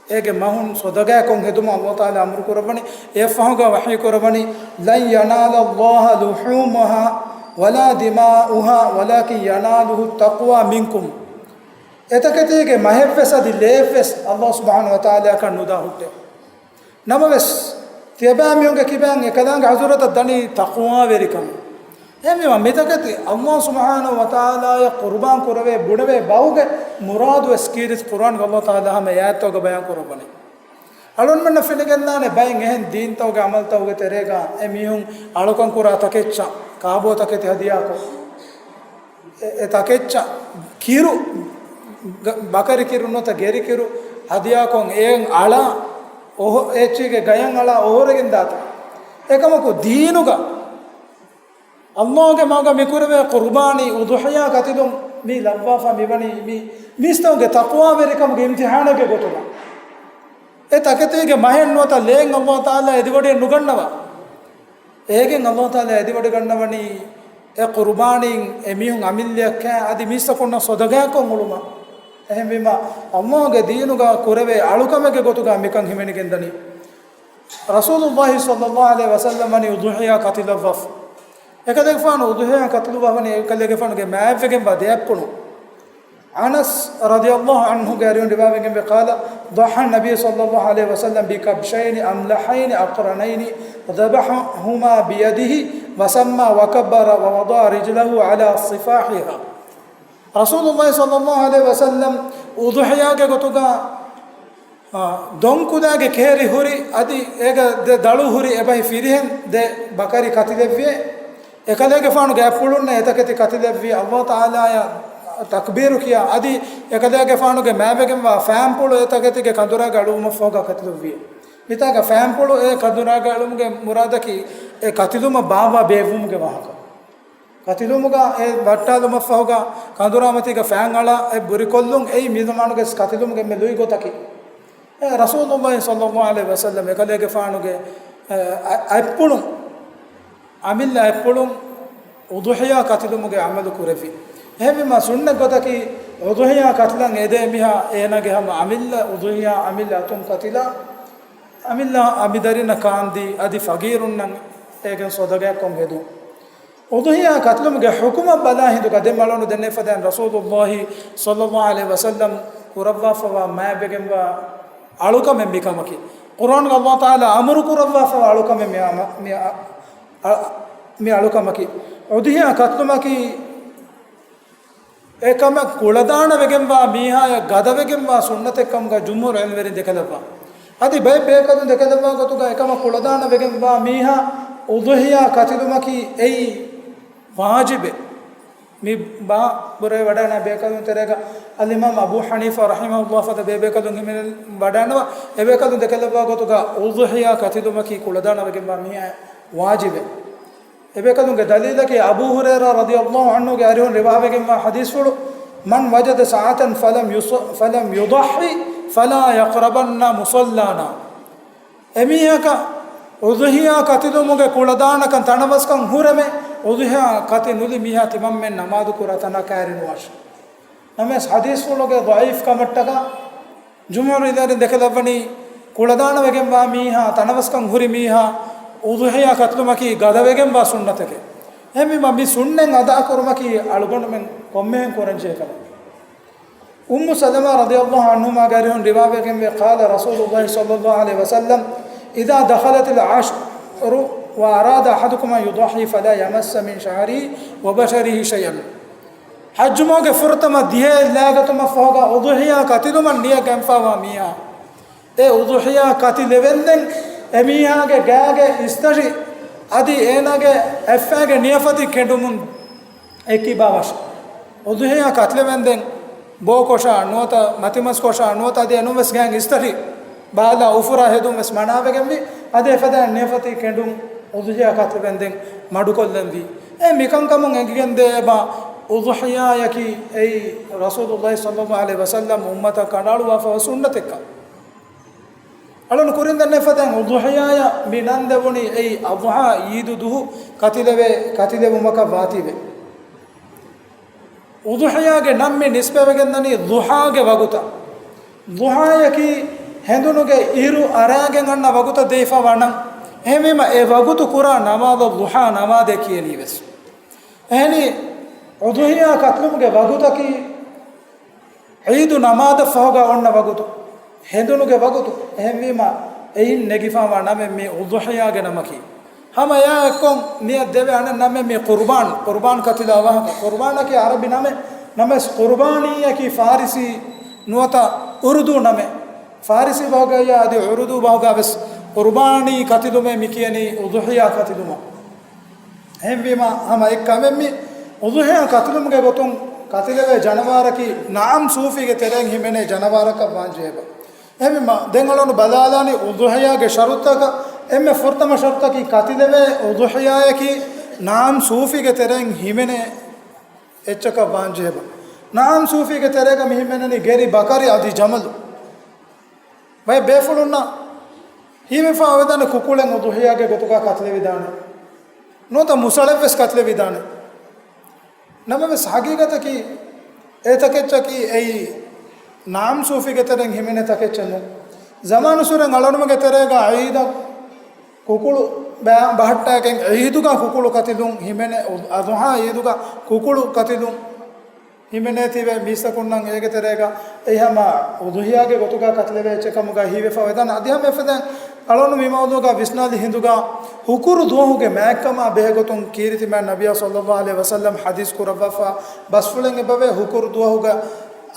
އޭގެ މަހުން ޞަދަޤާކޮށް ހެދުމަށް އަﷲ ތަޢާލާ އަމުރު ކުރައްވަނީ. އެއަށްފަހުގަ ވަޙީ ކުރައްވަނީ، "لَنْ يَنَالَ اللَّهَ لُحُومُهَا وَلَا دِمَاؤُهَا وَلَكِنْ يَنَالُهُ التَّقْوَى مِنْكُمْ." އެތަކެތީގެ މަހެއްވެސް އަދި ލޭއެއްވެސް އަﷲ ސުބްޙާނަހޫ ވަތަޢާލާއަކަށް ނުދާ ހުއްޓޭ. ނަމަވެސް، ތިޔަބައިމީހުންގެ ކިބައިން އެކަލާނގެ ޙަޟްރަތަށް ދަނީ ތަޤްވާވެރިކަމެއް. އެހެންވީމަ، މިތަކެތި އަﷲ ސުބްޙާނަހޫ ވަތަޢާލާއަށް ޤުރުބާން ކުރެވޭ ބުނެވޭ ބަހުގެ މުރާދު ވެސް ކީރިތި ޤުރުއާންގަ އަﷲ ތަޢާލާ ހަމަ އާޔަތްތަކުގަ ބަޔާން ކުރައްވަނީ. އަޅުގަނޑުމެންނަށް ފެނިގެންދާނެ ބައެއް އެހެން ދީންތަކުގެ ޢަމަލުތަކުގެ ތެރޭގަ އެ މީހުން އަޅުކަން ކުރާ ތަކެއްޗަށް ކާބޯ ތަކެތި ހަދިޔާކޮށް، އެ، އެ ތަކެއްޗަށް ކިރު، ގ-، ބަކަރި ކިރު ނުވަތަ ގެރި ކިރު ހަދިޔާކޮށް އެއިން އަޅާ، އޮހޮ-، އެއްޗީގެ ގަޔަށް އަޅާ އޮހޮރެގެން ދާތަ؟ އެކަމަކު ދީނުގަ އަﷲގެ މަގަށް މިކުރެވޭ ޤުރުބާނީ، އުޟުޙިޔާ ކަތިލުން މި ލައްވާފަ މިވަނީ މި މީސްތަކުގެ ތަޤްވާވެރިކަމުގެ އިމްތިޙާނެއްގެ ގޮތުގަ. އެ ތަކެތީގެ މަހެއް ނުވަތަ ލޭން އަﷲ ތަޢާލާ އެދިވަޑިއެއް ނުގަންނަވާ. އޭގެން އަﷲ ތަޢާލާ އެދިވަޑިގަންނަވަނީ އެ ޤުރުބާނީން އެ މީހުން އަމިއްލައަށް ކާ އަދި މީސްތަކުންނަށް ޞަދަޤާކޮށް އުޅުމަށް. އެހެންވީމަ، އަﷲގެ ދީނުގަ ކުރެވޭ އަޅުކަމެއްގެ ގޮތުގަ މިކަން ހިމެނިގެންދަނީ. ރަސޫލުﷲ ޞައްލަﷲ ޢަލައިހި ވަސައްލަމް ވަނީ އުޟުޙިޔާ ކަތިލައްވާފަ. އެކަލޭގެފާނު އުޟުޙިޔާ ކަތިލުއްވާފަ ވަނީ އެކަލޭގެފާނުގެ މާތްވެގެންވާ ދެ އަތްޕުޅު. އަނަސް ރަޟިޔަﷲ ޢަންހުގެ އަރިހުން ރިވާވެގެންވޭ، قال: ضحى النبي صلى الله عليه وسلم بكبشين أملحين أقرنين ذبحهما بيده وسمى وكبر ووضع رجله على صفاحها. ރަސޫލުﷲ ޞައްލަﷲ ޢަލައިހި ވަސައްލަމް އުޟުޙިޔާގެ ގޮތުގަ، އާ، ދޮންކުލާގެ ކޭރި ހުރި، އަދި އޭގަ ދެ ދަޅު ހުރި އެބަހި ފިރިހެން ދެ ބަކަރި ކަތިލެއްވިއޭ. އެކަލޭގެފާނުގެ އަތްޕުޅުންނޭ އެތަކެތި ކަތިލެއްވީ. އަﷲ ތަޢާލާއަށް ތަކްބީރު ކިޔާ، އަދި އެކަލޭގެފާނުގެ މާތްވެގެންވާ ފާންޕުޅު އެތަކެތިގެ ކަނދުރާގަ އެޅުވުމަށްފަހުގަ ކަތިލުއްވިއޭ. މިތާގަ ފާންޕުޅު އެ ކަނދުރާގަ އެޅުމުގެ މުރާދަކީ އެ ކަތިލުމަށް ބާއްވާ ބޭއްވުމުގެ ވާހަކަ. ކަތިލުމުގަ އެ ވައްޓާލުމަށްފަހުގަ ކަނދުރާމަތީގަ ފާން އަޅާ އެ ބުރިކޮށްލުން އެއީ މިޒަމާނުގެ ކަތިލުމުގެ އެންމެ ލުއި ގޮތަކީ. އެ ރަސޫލުﷲ ޞައްލަﷲ ޢަލައިހި ވަސައްލަމް އެކަލޭގެފާނުގެ، އެ، އަ-، އަތްޕުޅުން، އަމިއްލަ އަތްޕުޅުން އުޟުޙިޔާ ކަތިލުމުގެ ޢަމަލު ކުރެއްވި. އެހެންވީމާ ސުންނަތް ގޮތަކީ އުޟުޙިޔާ ކަތިލަން އެދޭ މީހާ އޭނާގެ ހަމަ އަމިއްލަ އުޟުޙިޔާ އަމިއްލަ އަތުން ކަތިލާ، އަމިއްލަ އަނބިދަރިންނަށް ކާންދީ އަދި ފަގީރުންނަށް އޭގެން ޞަދަޤާތްކޮށް ހެދުން. އުޟުޙިޔާ ކަތިލުމުގެ ޙުކުމަށް ބަލާ ހިނދުގަ ދެން އަޅުގަނޑު ދެންނެވިފަދައިން ރަސޫލުﷲ ޞައްލަﷲ ޢަލައިހި ވަސައްލަމް ކުރައްވާފަވާ މާތްވެގެންވާ އަޅުކަމެއް މިކަމަކީ. ޤުރްއާނުގަ އަﷲ ތަޢާލާ އަމުރު ކުރައްވާފަވާ އަޅުކަމެއް މި އަ-، މި އަ-، އަ-، މި އަޅުކަމަކީ. އުޟުޙިޔާ ކަތިލުމަކީ އެކަމަށް ކުޅަދާނަވެގެންވާ މީހާޔަށް ގަދަވެގެންވާ ސުންނަތެއްކަމުގަ ޖުމްހޫރު ޢިލްމުވެރިން ދެކެލައްވާ. އަދި ބައެއް ބޭކަލުން ދެކެލައްވާ ގޮތުގަ އެކަމަށް ކުޅަދާނަވެގެންވާ މީހާ އުޟުޙިޔާ ކަތިލުމަކީ އެއީ ވާޖިބެއް. މި ބާ ބުރޭ ވަޑައިގަންނަ ބޭކަލުން ތެރޭގަ އަލްއިމާމް އަބޫ ޙަނީފާ ރަޙިމަހުﷲ ފަދަ ބޭބޭކަލުން ހިމެނެ ވަޑައިގަންނަވާ. އެބޭކަލުން ދެކެލައްވާ ގޮތުގަ އުޟުޙިޔާ ކަތިލުމަކީ ކުޅަދާނަވެގެންވާ މީހާ ވާޖިބެއް. އެބޭކަލުންގެ ދަލީލަކީ އަބޫ ހުރައިރާ ރަޟިޔަﷲ ޢަންހުގެ އަރިހުން ރިވާވެގެންވާ ޙަދީޘްފުޅު، من وجد سعة فلم يص-، فلم يضح فلا يقربن مصلانا. އެމީހަކަށް އުޟުޙިޔާ ކަތިލުމުގެ ކުޅަދާނަކަން ތަނަވަސްކަން ހުރެމެ، އުޟުޙިޔާ ކަތި ނުލި މީހާ ތިމަންމެން ނަމާދު ކުރާ ތަނާ ކައިރި ނުވާށި. ނަމަވެސް ޙަދީޘްފުޅުގެ ޟަޢީފް ކަމަށްޓަކާ ޖުމްހޫރު އިލްމުވެރިން ދެކެލައްވަނީ، ކުޅަދާނަވެގެންވާ މީހާ، ތަނަވަސްކަން ހުރި މީހާ، އުޟުޙިޔާ ކަތިލުމަކީ ގަދަވެގެންވާ ސުންނަތެކެވެ. އެހެންވީމަ މި ސުންނަތް އަދާކުރުމަކީ އަޅުގަނޑުމެން ކޮންމެހެން ކުރަންޖެހޭ ކަމެއް. އުއްމު ސަލަމާ ރަޟިޔަﷲ ޢަންހުމާގެ އަރިހުން ރިވާވެގެންވޭ، قال رسول الله صلى الله عليه وسلم، إذا دخلت العشر وأراد أحدكم أن يضحي فلا يمس من شعره وبشره شيئا. ޙައްޖުމަހުގެ ފުރަތަމަ ދިހައެއް ލާގަތުމަށްފަހުގަ އުޟުޙިޔާ ކަތިލުމަށް ނިޔަތް ގެންފާވާ މީހާ، އެ އުޟުޙިޔާ ކަތިލެވެންދެން އެމީހާގެ ގާގެ އިސްތަށި އަދި އޭނާގެ އެއްފައިގެ ނިޔަފަތި ކެނޑުމުން އެކިބާވަށު. އުޟުޙިޔާ ކަތިލެވެންދެން ބޯކޮށާ ނުވަތަ މަތިމަސްކޮށާ ނުވަތަ އަދި އެނޫންވެސް ގާގެ އިސްތަށި ބާލާ އުފުރާ ހެދުން ވެސް މަނާވެގެންވީ. އަދި އެފަދައިން ނިޔަފަތި ކެނޑުން އުޟުޙިޔާ ކަތިލެވެންދެން މަޑުކޮށްލަންވީ. އެ މިކަންކަމުން އެނގިގެންދޭ އެބަ އުޟުޙިޔާޔަކީ އެއީ ރަސޫލުﷲ ޞައްލަﷲ ޢަލައިހި ވަސައްލަމް އުއްމަތަށް ކަނޑައަޅުވާފައިވާ ސުންނަތެއްކަން. އަޅުން ކުރިން ދަންނަ ފަދައިން އުޟުޙިޔާޔަށް މި ނަން ދެވުނީ އެއީ އަޟްޙާ ޢީދު ދުހު ކަތިލެވޭ، ކަތިލެވުމަކަށް ވާތީވެ. އުޟުޙިޔާގެ ނަން މި ނިސްބަތްވެގެން ދަނީ ޟުޙާގެ ވަގުތަށް. ޟުޙާޔަކީ ހެނދުނުގެ އިރު އަރާގެން އަންނަ ވަގުތަށް ދެވިފައިވާ ނަން. އެހެންވީމަ އެ ވަގުތު ކުރާ ނަމާދަށް ޟުޙާ ނަމާދޭ ކިޔަނީ ވެސް. އެހެނީ އުޟުޙިޔާ ކަތިލުމުގެ ވަގުތަކީ ޢީދު ނަމާދަށް ފަހުގަ އޮންނަ ވަގުތު، ހެނދުނުގެ ވަގުތު. އެހެންވީމަ އެއިން ނެގިފައިވާ ނަމެއް މި އުޟުޙިޔާގެ ނަމަކީ. ހަމަ އެއާ އެއްކޮށް ނިޔަތް ދެވޭ އަނެއް ނަމެއް މި ޤުރުބާން. ޤުރުބާން ކަތިލާ ވާހަކަ. ޤުރުބާނަކީ ޢަރަބި ނަމެއް. ނަމަވެސް ޤުރުބާނީއަކީ ފާރިސީ ނުވަތަ އުރުދޫ ނަމެއް. ފާރިސީ ބަހުގައި އަދި އުރުދޫ ބަހުގަ ވެސް ޤުރުބާނީ ކަތިލުމޭ މި ކިޔަނީ އުޟުޙިޔާ ކަތިލުމަށް. އެހެންވީމަ ހަމަ އެއްކަމެއް މި އުޟުޙިޔާ ކަތިލުމުގެ ގޮތުން ކަތިލެވޭ ޖަނަވާރަކީ ނަޢަމް ސޫފީގެ ތެރެއިން ހިމެނޭ ޖަނަވާރަކަށް ވާންޖެހޭބަ. އެހެންވީމަ ދެން އަޅުން ބަލާލާނީ އުޟުޙިޔާގެ ޝަރުޠުތަކަށް. އެންމެ ފުރަތަމަ ޝަރުޠަކީ ކަތިލެވޭ އުޟުޙިޔާޔަކީ ނަޢަމް ސޫފީގެ ތެރެއިން ހިމެނޭ އެއްޗަކަށް ވާންޖެހޭބަ. ނަޢަމް ސޫފީގެ ތެރޭގަ މި ހިމެނެނީ ގެރި ބަކަރި އަދި ޖަމަލު. ބައެއް ބޭފުޅުންނަށް ހީވެފަ އޮވެދާނެ ކުކުޅެއް އުޟުޙިޔާގެ ގޮތުގަ ކަތިލެވިދާނެ. ނުވަތަ މުސަޅެއްވެސް ކަތިލެވިދާނެ. ނަމަވެސް ހަގީގަތަކީ އެ ތަކެއްޗަކީ އެއީ ނަޢަމް ސޫފީގެ ތެރެއިން ހިމެނޭ ތަކެއްޗެއް ނޫން. ޒަމާނުއްސުރެން އަޅުގަނޑުމެންގެ ތެރޭގަ ޢީދަށް ކުކުޅު ބަ-، ބަހައްޓާގެން ޢީދުގަ ކުކުޅު ކަތިލުން ހިމެނޭ، އަޟުޙާ ޢީދުގަ ކުކުޅު ކަތިލުން ހިމެނޭތީވެ މީސްތަކުންނަށް އޭގެ ތެރޭގަ އެ ހަމަ އުޟުޙިޔާގެ ގޮތުގަ ކަތިލެވޭ އެއްޗެއް ކަމުގަ ހީވެފަ ވެދާނެ. އަދި ހަމަ އެފަދައިން އަޅުން މި މައުޟޫޢުގަ ވިސްނާލި ހިނދުގަ ހުކުރު ދުވަހުގެ މާތްކަމާ ބެހޭގޮތުން ކީރިތި މާތް ނަބިއްޔާ ޞައްލައްލާހު ޢަލައިހި ވަސައްލަމް ޙަދީޘް ކުރައްވާފަ ބަސްފުޅެއް އެބަވޭ. ހުކުރު ދުވަހުގަ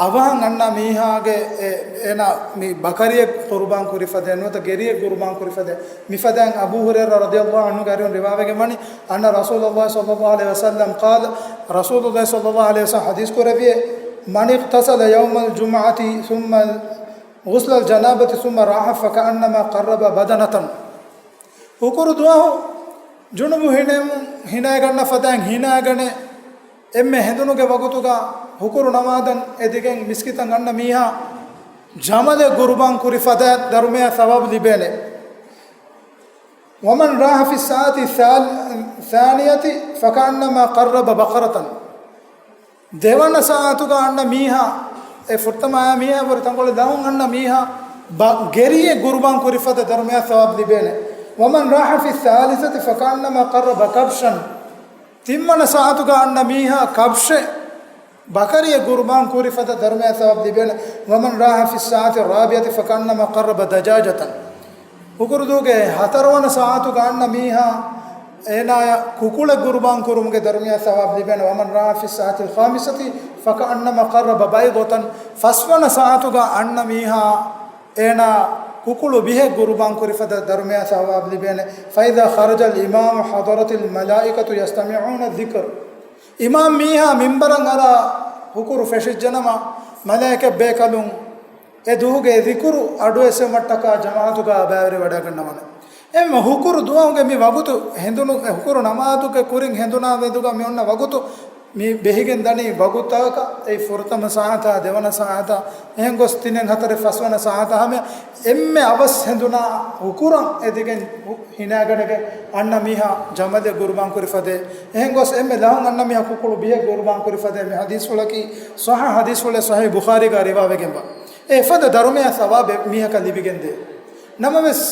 އަވަހަށް އަންނަ މީހާގެ އެ-، އޭނާ މި ބަކަރިއެއް ޤުރުބާން ކުރި ފަދައިން ނުވަތަ ގެރިއެއް ޤުރުބާން ކުރި ފަދައިން. މިފަދައިން އަބޫ ހުރައިރާ ރަޟިޔަﷲ ޢަންހުގެ އަރިހުން ރިވާވެގެން ވަނީ، أن رسول الله صلى الله عليه وسلم قال، ރަސޫލުﷲ ޞައްލައްލާހު ޢަލައިހި ވަސައްލަމް ޙަދީޘް ކުރެއްވިއޭ، من اغتسل يوم الجمعة ثم غسل الجنابة ثم راح فكأنما قرب بدنة. ހުކުރު ދުވަހު ޖުނުބު ހިނެމުން ހިނައިގަންނަ ފަދައިން ހިނައިގަނެ، އެންމެ ހެނދުނުގެ ވަގުތުގަ ހުކުރު ނަމާދަށް އެދިގެން މިސްކިތަށް އަންނަ މީހާ ޖަމަލެއް ޤުރުބާން ކުރި ފަދައިން ދަރުމަޔާ ޘަވާބު ލިބޭނެ. ومن راح في الساعة الثال-، الثانية فكأنما قرب بقرة. ދެވަނަ ސާޢަތުގަ އަންނަ މީހާ، އެ ފުރަތަމަ އައި މީހާ ވުރެ ތަންކޮޅެއް ލަހުން އަންނަ މީހާ ބަ-، ގެރިއެއް ޤުރުބާން ކުރި ފަދަ ދަރުމަޔާ ޘަވާބު ލިބޭނެ. ومن راح في الثالثة فكأنما قرب كبشا. ތިންވަނަ ސާޢަތުގަ އަންނަ މީހާ ކަބްޝެއް ބަކަރިއެއް ޤުރުބާން ކުރި ފަދަ ދަރުމަޔާ ޘަވާބު ލިބޭނެ. ومن راح في الساعة الرابعة فكأنما قرب دجاجة. ހުކުރުދުވަހުގެ ހަތަރުވަނަ ސާޢަތުގަ އަންނަ މީހާ އޭނާޔަށް ކުކުޅެއް ޤުރުބާން ކުރުމުގެ ދަރުމަޔާ ޘަވާބު ލިބޭނެ. ومن راح في الساعة الخامسة فكأنما قرب بيضة. ފަސްވަނަ ސާޢަތުގަ އަންނަ މީހާ އޭނާ ކުކުޅު ބިހެއް ޤުރުބާން ކުރި ފަދަ ދަރުމަޔާ ޘަވާބު ލިބޭނެ. فإذا خرج الإمام حضرت الملائكة يستمعون الذكر. އިމާމް މީހާ މިންބަރަށް އަރާ ހުކުރު ފެށިއްޖެނަމަ، މަލާއިކަތް ބޭކަލުން އެ ދުވަހުގެ އެ ޛިކުރު އަޑުއެއްސެވުމަށްޓަކާ ޖަމާޢަތުގަ ބައިވެރިވަޑައިގަންނަވާނެ. އެހެންވީމަ ހުކުރު ދުވަހުގެ މި ވަގުތު ހެނދުނު، ހުކުރު ނަމާދުގެ ކުރިން ހެނދުނާ މެދުގަ މި އޮންނަ ވަގުތު މި ބެހިގެން ދަނީ ވަގުތަކަށް، އެއީ ފުރަތަމަ ސާޢަތާ، ދެވަނަ ސާޢަތާ، އެހެން ގޮސް ތިނެއް ހަތަރެއް ފަސްވަނަ ސާޢަތާ ހަމަ އެންމެ އަވަސް ހެނދުނާ ހުކުރަށް އެދިގެން ހިނާގަނެގެން އަންނަ މީހާ ޖަމަލެއް ގުރުބާން ކުރި ފަދައިން، އެހެން ގޮސް އެންމެ ލަހުން އަންނަ މީހާ ކުކުޅު ބިހެއް ގުރުބާން ކުރި ފަދައިން މި ޙަދީޘްފުޅަކީ ޞައްޙަ ޙަދީޘްފުޅެއް، ޞަޙީޙު ބުޚާރީގަ ރިވާވެގެންވާ. އެ އެފަދަ ދަރުމަޔާ ސަވާބެއް މީހަކަށް ލިބިގެންދޭ. ނަމަވެސް،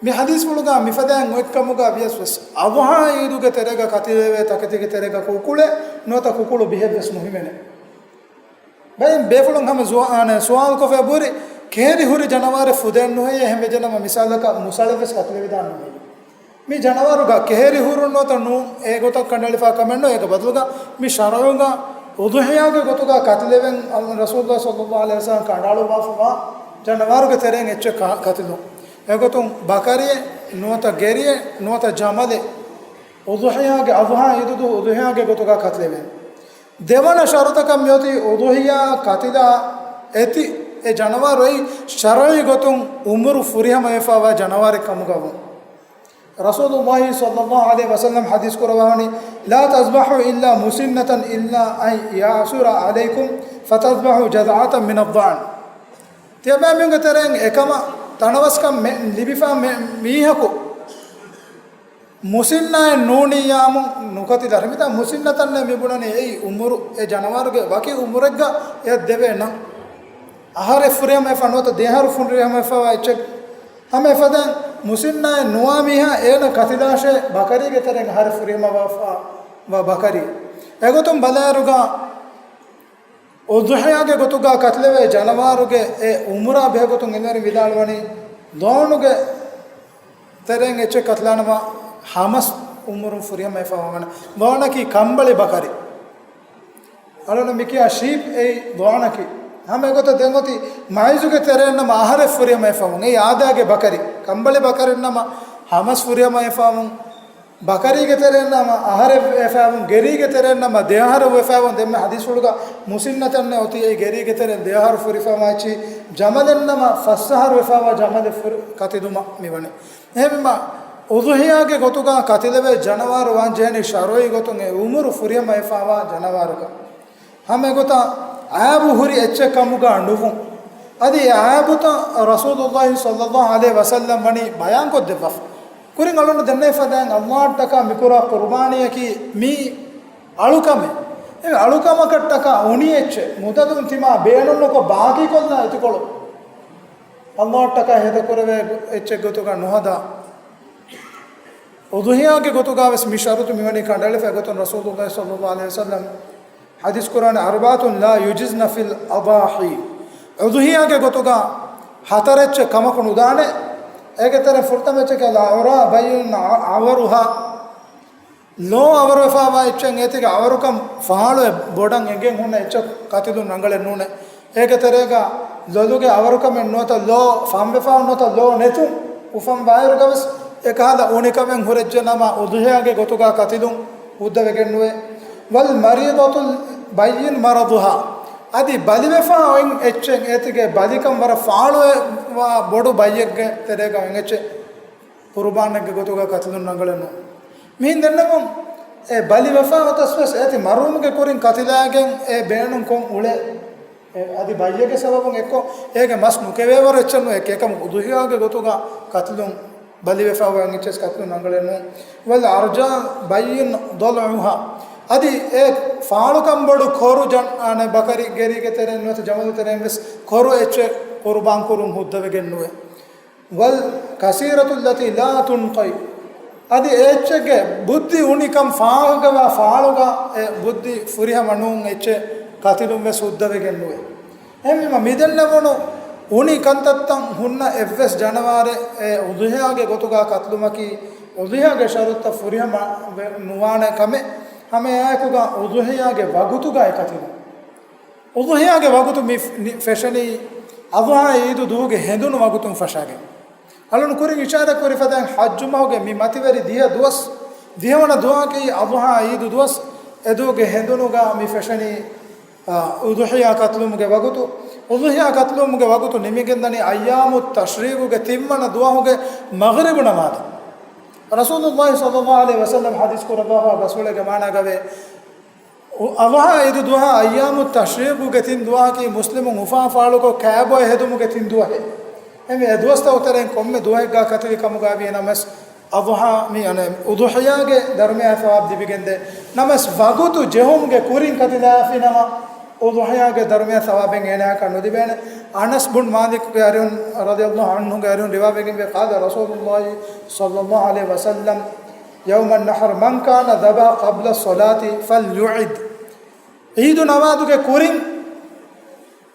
މި ޙަދީޘްފުޅުގަ މިފަދައިން އޮތްކަމުގަ ވިޔަސް ވެސް، އަޟްޙާ ޢީދުގެ ތެރޭގަ ކަތިލެވޭ ތަކެތީގެ ތެރޭގަ ކުކުޅެއް ނުވަތަ ކުކުޅު ބިހެއްވެސް ނުހިމެނޭ. ބައެއް ބޭފުޅުން ހަމަ ޒުވާ-، އާނެ، ސުވާލުކޮށްފަ ބުރި، ކެހެރި ހުރި ޖަނަވާރެއް ފުދޭން ނުހެއްޔޭ، އެހެންވެއްޖެނަމަ މިސާލަކަށް މުސަޅެއްވެސް ކަތިލެވިދާން ނުހެއްޔޭ. މި ޖަނަވާރުގަ ކެހެރި ހުރުން ނުވަތަ ނޫން އެގޮތަށް ކަނޑައެޅިފަ ކަމެއް ނޫން. އޭގެ ބަދަލުގަ މި ޝަރުޢުގަ އުޟުޙިޔާގެ ގޮތުގަ ކަތިލެވެން ރަސޫލުﷲ ޞައްލަﷲު ޢަލައިހި ވަސައްލަމަ ކަނޑައަޅުއްވާފަވާ ޖަނަވާރުގެ ތެރެއިން އެއްޗެއް ކަ-، ކަތިލުން. އެގޮތުން ބަކަރިއެއް ނުވަތަ ގެރިއެއް ނުވަތަ ޖަމަލެއް އުޟުޙިޔާގެ، އަޟްޙާ ޢީދު ދުވަހު އުޟުޙިޔާގެ ގޮތުގަ ކަތިލެވޭނެ. ދެވަނަ ޝަރުޠަކަށް މިއޮތީ އުޟުޙިޔާ ކަތިލާ އެތި އެ ޖަނަވާރު އެއީ ޝަރުޢީ ގޮތުން އުމުރު ފުރިހަމަވެފަވާ ޖަނަވާރެއް ކަމުގަ ވުން. ރަސޫލުﷲ ޞައްލަﷲު ޢަލައިހި ވަސައްލަމަ ޙަދީޘް ކުރައްވާވަނީ، "لا تذبحوا إلا مسنة إلا أن يعسر عليكم فتذبحوا جذعة من الضأن." ތިޔަބައިމީހުންގެ ތެރެއިން އެކަމަށް ތަނަވަސްކަން މެ-، ލިބިފަ މެ-، މީހަކު މުސިންނާއެއް ނޫނިއްޔާމު ނުކަތިލާށޭ. މިތާ މުސިންނަތަންނޭ މިބުނަނީ އެއީ އުމުރު، އެ ޖަނަވާރުގެ ވަކި އުމުރެއްގަ އެއަށް ދެވޭ ނަން. އަހަރެއް ފުރިހަމަވެފަ ނުވަތަ ދެއަހަރު ފުރިހަމަވެފަވާ އެއްޗެއް. ހަމަ އެފަދައިން މުސިންނާއެއް ނުވާ މީހާ އޭނަ ކަތިލާށޭ، ބަކަރީގެ ތެރެއިން އަހަރެއް ފުރިހަމަވާފަ ވާ ބަކަރީ. އެގޮތުން ބަލާއިރުގަ އުޟުޙިޔާގެ ގޮތުގަ ކަތިލެވޭ ޖަނަވާރުގެ އެ އުމުރާ ބެހޭ ގޮތުން އިލްމުވެރިން ވިދާޅުވަނީ، ޟައުނުގެ ތެރެއިން އެއްޗެއް ކަތިލާނަމަ ހަމަސް އުމުރުން ފުރިހަމަވެފަ ވާނެ. ޟައުނަކީ ކަނބަޅި ބަކަރި. އަޅުން މިކިޔާ ޝީޕް އެއީ ޟައުނަކީ. ހަމަ އެގޮތަށް ދެން އޮތީ މައިޒުގެ ތެރެއިން ނަމަ އަހަރެއް ފުރިހަމަވެފަ ވުން. އެއީ އާދައިގެ ބަކަރި. ކަނބަޅި ބަކަރިން ނަމަ ހަމަސް ފުރިހަމަވެފަ ވުން. ބަކަރީގެ ތެރެއިން ނަމަ އަހަރެއް ވެފަ ވުން. ގެރީގެ ތެރެއިން ނަމަ ދެއަހަރެއް ވެފަ ވުން. ދެންމެ ޙަދީޘްފުޅުގަ މުސިންނަތަންނޭ އޮތީ އެއީ ގެރީގެ ތެރެއިން ދެއަހަރު ފުރިހަމަވާ އެއްޗި. ޖަމަލެއް ނަމަ ފަސް އަހަރު ވެފަ ވާ ޖަމަލެއް ފުރި-، ކަތިލުމަށް މިވަނީ. އެހެންވީމަ، އުޟުޙިޔާގެ ގޮތުގަ ކަތިލެވޭ ޖަނަވާރު ވާން ޖެހެނީ ޝަރުޢީ ގޮތުން އެ އުމުރު ފުރިހަމަވެފަވާ ޖަނަވާރުގަ. ހަމަ އެގޮތަށް އައިބު ހުރި އެއްޗެއް ކަމުގަ ނުވުން. އަދި އެ އައިބުތައް ރަސޫލުﷲ ޞައްލަﷲު ޢަލައިހި ވަސައްލަމަ ވަނީ ބަޔާންކޮށްދެއްވާފަ. ކުރިން އަޅުން ދެންނެވި ފަދައިން ﷲ އަށްޓަކާ މިކުރާ ޤުރުބާނީއަކީ މީ އަޅުކަމެއް. އެ އަޅުކަމަކަށްޓަކާ އުނި އެއްޗެއް މުދަލުން ތިމާ ބޭނުންނުކޮށް ބާކީކޮށްލާ އެތިކޮޅު. ﷲ އަށްޓަކާ ހޭދަކުރެވޭ އެއްޗެއް ގޮތުގަ ނުހަދާ. އުޟުޙިޔާގެ ގޮތުގަ ވެސް މި ޝަރުޠު މިވަނީ ކަނޑައެޅިފަ. އެގޮތުން ރަސޫލުﷲ ޞައްލަﷲު ޢަލައިހި ވަސައްލަމަ ޙަދީޘް ކުރާނެ، "أربعة لا يجزئن في الأضاحي." އުޟުޙިޔާގެ ގޮތުގަ ހަތަރެއްޗެއް ކަމަކު ނުދާނެ. އޭގެ ތެރެއިން ފުރަތަމަ އެއްޗަކީ، "لا عوراء بين عورها." ލޯ އަވަރުވެފަވާ އެއްޗެއް އޭތިގެ އަވަރުކަން ފާޅުވެ ބޮޑަށް އެނގެން ހުންނަ އެއްޗަކު ކަތިލުން ރަނގަޅެއް ނޫނޭ. އޭގެ ތެރޭގަ ލޮލުގެ އަވަރުކަމެއް ނުވަތަ ލޯ ފަންވެފަ ނުވަތަ ލޯ ނެތުން އުފަންވާއިރުގަވެސް އެކަހަލަ އުނިކަމެއް ހުރެއްޖެނަމަ އުޟުޙިޔާގެ ގޮތުގަ ކަތިލުން ހުއްދަވެގެންނުވޭ. "والمريضة بين مرضها." އަދި ބަލިވެފަ އޮތް އެއްޗެއް އޭތިގެ ބަލިކަން ވަރަށް ފާޅުވެ ވާ ބޮޑު ބައްޔެއްގެ ތެރޭގަ އޮތް އެއްޗެއް ޤުރުބާނެއްގެ ގޮތުގަ ކަތިލުން ރަނގަޅެއް ނޫން. މިހެން ދެންނެވުން، އެ ބަލިވެފަ އޮތަސް ވެސް އޭތި މަރުވުމުގެ ކުރިން ކަތިލާގެން އެ ބޭނުން ކޮށް އުޅޭ. އެ އަދި ބައްޔެއްގެ ސަބަބުން އެއްކޮށް އޭގެ މަސް ނުކެވޭވަރު އެއްޗެއް ނޫން. އެކަމަކު އުޟުޙިޔާގެ ގޮތުގަ ކަތިލުން ބަލިވެފަ އޮތް އެއްޗެއް ވެސް ކަތިލުން ރަނގަޅެއް ނޫން. "والعرجاء بين ضلعها." އަދި އެ ފާޅުކަން ބޮޑު ކޮރު ޖަން-، އާނެ، ބަކަރި ގެރީގެ ތެރެއިން ނުވަތަ ޖަމަލު ތެރެއިން ވެސް ކޮރު އެއްޗެއް ޤުރުބާން ކުރުން ހުއްދަވެގެން ނުވޭ. "والكسيرة التي لا تنقي." އަދި އެ އެއްޗެއްގެ ބުއްދި އުނިކަން ފާހަގަވާ ފާޅުގަ އެ ބުއްދި ފުރިހަމަ ނޫން އެއްޗެއް ކަތިލުން ވެސް ހުއްދަވެގެން ނުވޭ. އެހެންވީމަ މިދެންނެވުނު އުނި ކަންތައްތައް ހުންނަ އެއްވެސް ޖަނަވާރެއް އެ އުޟުޙިޔާގެ ގޮތުގަ ކަތިލުމަކީ އުޟުޙިޔާގެ ޝަރުޠުތައް ފުރިހަމަ ނުވާނެ ކަމެއް. ހަމަ އެއާއެކުގަ އުޟުޙިޔާގެ ވަގުތުގައި ކަތިލުން. އުޟުޙިޔާގެ ވަގުތު މި ފް-، ނި-، ފެށެނީ އަޟުޙާ ޢީދު ދުވަހުގެ ހެނދުނު ވަގުތުން ފަށާގެން. އަޅުން ކުރިން އިޝާރަތް ކުރި ފަދައިން ޙައްޖު މަހުގެ މި މަތިވެރި ދިހަ ދުވަސް، ދިހަވަނަ ދުވަހަކީ އަޟުޙާ ޢީދު ދުވަސް. އެދުވަހުގެ ހެނދުނުގަ މި ފެށެނީ، އާ، އުޟުޙިޔާ ކަތުލުމުގެ ވަގުތު. އުޟުޙިޔާ ކަތުލުމުގެ ވަގުތު ނިމިގެންދަނީ އައްޔާމު ތަޝްރީޤުގެ ތިންވަނަ ދުވަހުގެ މަޣްރިބު ނަމާދަށް. ރަސޫލުﷲ ޞައްލަﷲ ޢަލައިހި ވަސައްލަމަ ޙަދީޘް ކުރައްވާފަ ރަސޫލެއްގެ މާނާގަވޭ، އު-، އަޟްޙާ ޢީދު ދުވަހާ އައްޔާމު ތަޝްރީޤުގެ ތިން ދުވަހަކީ މުސްލިމުން އުފާ ފާޅުކޮށް ކައިބޮއެ ހެދުމުގެ ތިން ދުވަހެއް. އެމެ އެ ދުވަސްތައް ތެރެއިން ކޮންމެ ދުވަހެއްގަ ކަތިލި ކަމުގަ ވީ ނަމަސް، އަޟްޙާ މި އަނެ އުޟުޙިޔާގެ ދަރުމަޔާ ސަވާބު ލިބިގެންދޭ. ނަމަސް ވަގުތު ޖެހުމުގެ ކުރިން ކަތިލާފި ނަމަ، އުޟުޙިޔާގެ ދަރުމަޔާ ސަވާބެއް އޭނާއަކަށް ނުލިބޭނެ. އަނަސް ބުން މާލިކުގެ އަރިހުން ރަޟިޔަﷲ ޢަންހުގެ އަރިހުން ރިވާވެގެންވޭ، قال رسول الله صلى الله عليه وسلم يوم النحر من كان ذبح قبل الصلاة فليعد. ޢީދު ނަމާދުގެ ކުރިން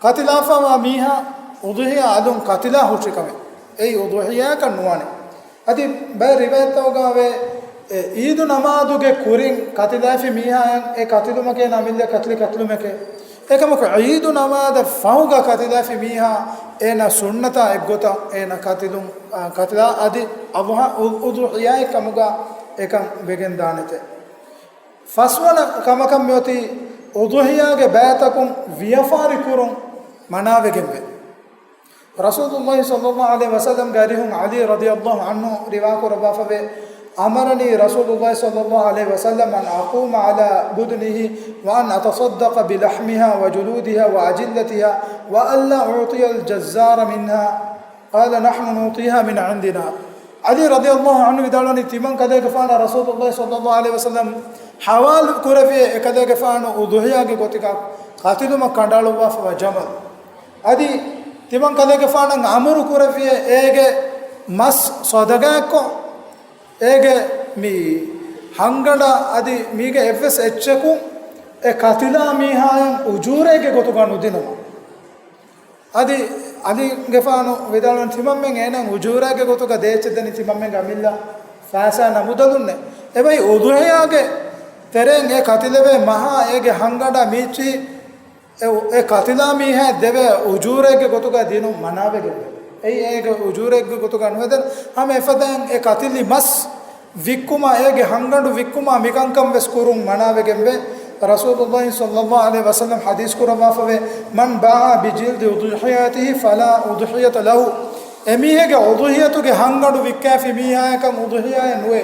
ކަތިލާފަވާ މީހާ އުޟުޙިޔާ އަލުން ކަތިލާ ހުށިކަމެއް. އެއީ އުޟުޙިޔާއަކަށް ނުވާނެ. އަދި ބައެއް ރިވާޔަތްތަކުގަ ވޭ، އެ، ޢީދު ނަމާދުގެ ކުރިން ކަތިލާފި މީހާއަށް އެ ކަތިލުމަކީ އޭނާ އަމިއްލަ ކަތިލި ކަތިލުމެކޭ. އެކަމަކު ޢީދު ނަމާދަށް ފަހުގަ ކަތިލާފި މީހާ އޭނާ ސުންނަތާ އެއްގޮތަށް އޭނާ ކަތިލުން، އާ، ކަތިލާ އަދި އަޟްޙާ އު-، އުޟުޙިޔާއެއް ކަމުގަ އެކަން ވެގެން ދާނެތެ. ފަސްވަނަ ކަމަކަށް މިއޮތީ އުޟުޙިޔާގެ ބައިތަކުން ވިޔަފާރި ކުރުން މަނާވެގެންވޭ. ރަސޫލުﷲ ޞައްލަﷲ ޢަލައިހި ވަސައްލަމްގެ އަރިހުން ޢަލީ ރަޟިޔަﷲ ޢަންހު ރިވާކުރައްވާފަވޭ، أمرني رسول الله صلى الله عليه وسلم أن أقوم على بدنه وأن أتصدق بلحمها وجلودها وأجلتها وألا أعطي الجزار منها. قال نحن نعطيها من عندنا. ޢަލީ ރަޟިޔަﷲ ޢަންހު ވިދާޅުވަނީ، ތިމަން ކަލޭގެފާނަށް ރަސޫލުﷲ ޞައްލަﷲ ޢަލައިހި ވަސައްލަމް ޙަވާލު ކުރެއްވި އެކަލޭގެފާނު އުޟުޙިޔާގެ ގޮތުގަ ކަތިލުމަށް ކަނޑައަޅުއްވާފަވާ ޖަމަލު. އަދި ތިމަން ކަލޭގެފާނަށް އަމުރު ކުރެއްވި އޭގެ މަސް ޞަދަޤާތްކޮށް، އޭގެ މި ހަންގަނޑަށް އަދި މީގެ އެއްވެސް އެއްޗަކުން އެ ކަތިލާ މީހާއަށް އުޖޫރައެއްގެ ގޮތުގަ ނުދިނުމަށް. އަދި ޢަލީގެފާނު ވިދާޅުވަނީ، ތިމަންމެން އޭނާއަށް އުޖޫރާގެ ގޮތުގަ ދޭއްޗެއް ދެނީ ތިމަންމެންގެ އަމިއްލަ ފައިސާ ނަމުދަލުންނޭ. އެބައި އުޟުޙިޔާގެ ތެރެއިން އެ ކަތިލެވޭ މަހާ އޭގެ ހަންގަނޑާ މީޗި އެ، އެ ކަތިލާ މީހާ ދެވޭ އުޖޫރައެއްގެ ގޮތުގަ ދިނުން މަނާވެގެންވޭ. އެއީ އޭގެ އުޖޫރައެއްގެ ގޮތުގަ ނުވެދެން ހަމަ އެފަދައިން އެ ކަތިލި މަސް ވިއްކުމާ، އޭގެ ހަންގަނޑު ވިއްކުމާ މިކަންކަން ވެސް ކުރުން މަނާވެގެންވޭ. ރަސޫލުﷲ ޞައްލަﷲ ޢަލައިހި ވަސައްލަމް ޙަދީޘް ކުރައްވާފަވޭ، من باع بجلد أضحيته فلا أضحية له. އެމީހެއްގެ އުޟުޙިޔަތުގެ ހަންގަނޑު ވިއްކާފި މީހާއަކަށް އުޟުޙިޔާއެއް ނުވޭ.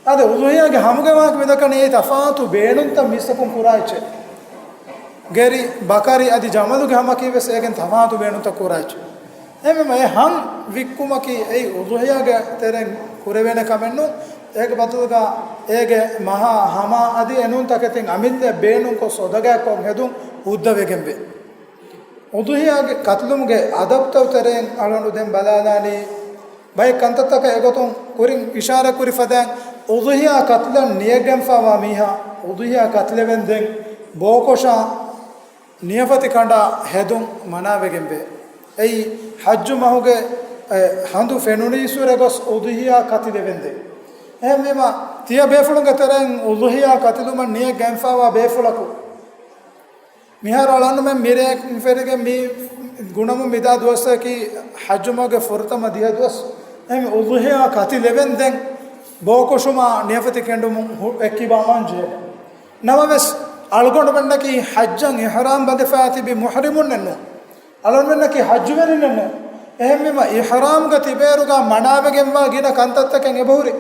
އަދި އުޟުޙިޔާގެ ހަމަގަވާކަށް މިދައްކަނީ އެއީ ތަފާތު ބޭނުންތައް މީސްތަކުން ކުރާ އެއްޗެއް. ގެރި، ބަކަރި އަދި ޖަމަލުގެ ހަމަކީ ވެސް އޭގެން ތަފާތު ބޭނުންތައް ކުރާ އެއްޗެއް. އެހެންވީމަ އެ ހަން ވިއްކުމަކީ އެއީ އުޟުޙިޔާގެ ތެރެއިން ކުރެވޭނެ ކަމެއް ނޫން. އޭގެ ބަދަލުގަ އޭގެ މަހާ ހަމަ އަދި އެނޫން ތަކެތިން އަމިއްލަ ބޭނުންކޮށް ޞަދަޤާތްކޮށް ހެދުން ހުއްދަވެގެންވޭ. އުޟުޙިޔާގެ ކަތިލުމުގެ އަދަބުތައް ތެރެއިން އަޅުގަނޑު ދެން ބަލާލާނީ، ބައެއް ކަންތައްތަކަށް އެގޮތުން ކުރިން އިޝާރާތް ކުރި ފަދައިން، އުޟުޙިޔާ ކަތިލަން ނިޔަތްގެންފާވާ މީހާ އުޟުޙިޔާ ކަތިލެވެންދެން ބޯކޮށާ ނިޔަފަތި ކަނޑާ ހެދުން މަނާވެގެންވޭ. އެއީ ޙައްޖު މަހުގެ، އެ، ހަނދު ފެނުނީއްސުރެ ގޮސް އުޟުޙިޔާ ކަތިލެވެންދެން. އެހެންވީމަ، ތިޔަ ބޭފުޅުންގެ ތެރެއިން އުޟުޙިޔާ ކަތިލުމަށް ނިޔަތް ގެންފާވާ ބޭފުޅަކު، މިހާރު އަޅަންމެން މިރޭ ފެރިގެން މި ގުނަމުން މިދާ ދުވަސްތަކީ ޙައްޖު މަހުގެ ފުރަތަމަ ދިހަ ދުވަސް. އެހެން އުޟުޙިޔާ ކަތިލެވެންދެން ބޯކޮށުމާ ނިޔަފަތި ކެނޑުމުން ހު-، އެއްކިބާ މަންޖެހޭ. ނަމަވެސް، އަޅުގަނޑުމެންނަކީ ޙައްޖަށް އިޙްރާމް ބަނދެފައި ތިބި މުޙްރިމުންނެއް ނޫން. އަޅުގަނޑުމެންނަކީ ޙައްޖުވެރިންނެއް ނޫން. އެހެންވީމަ، އިޙްރާމްގަ ތިބޭއިރުގަ މަނާވެގެންވާ ގިނަ ކަންތައްތަކެއް އެބަހުރި.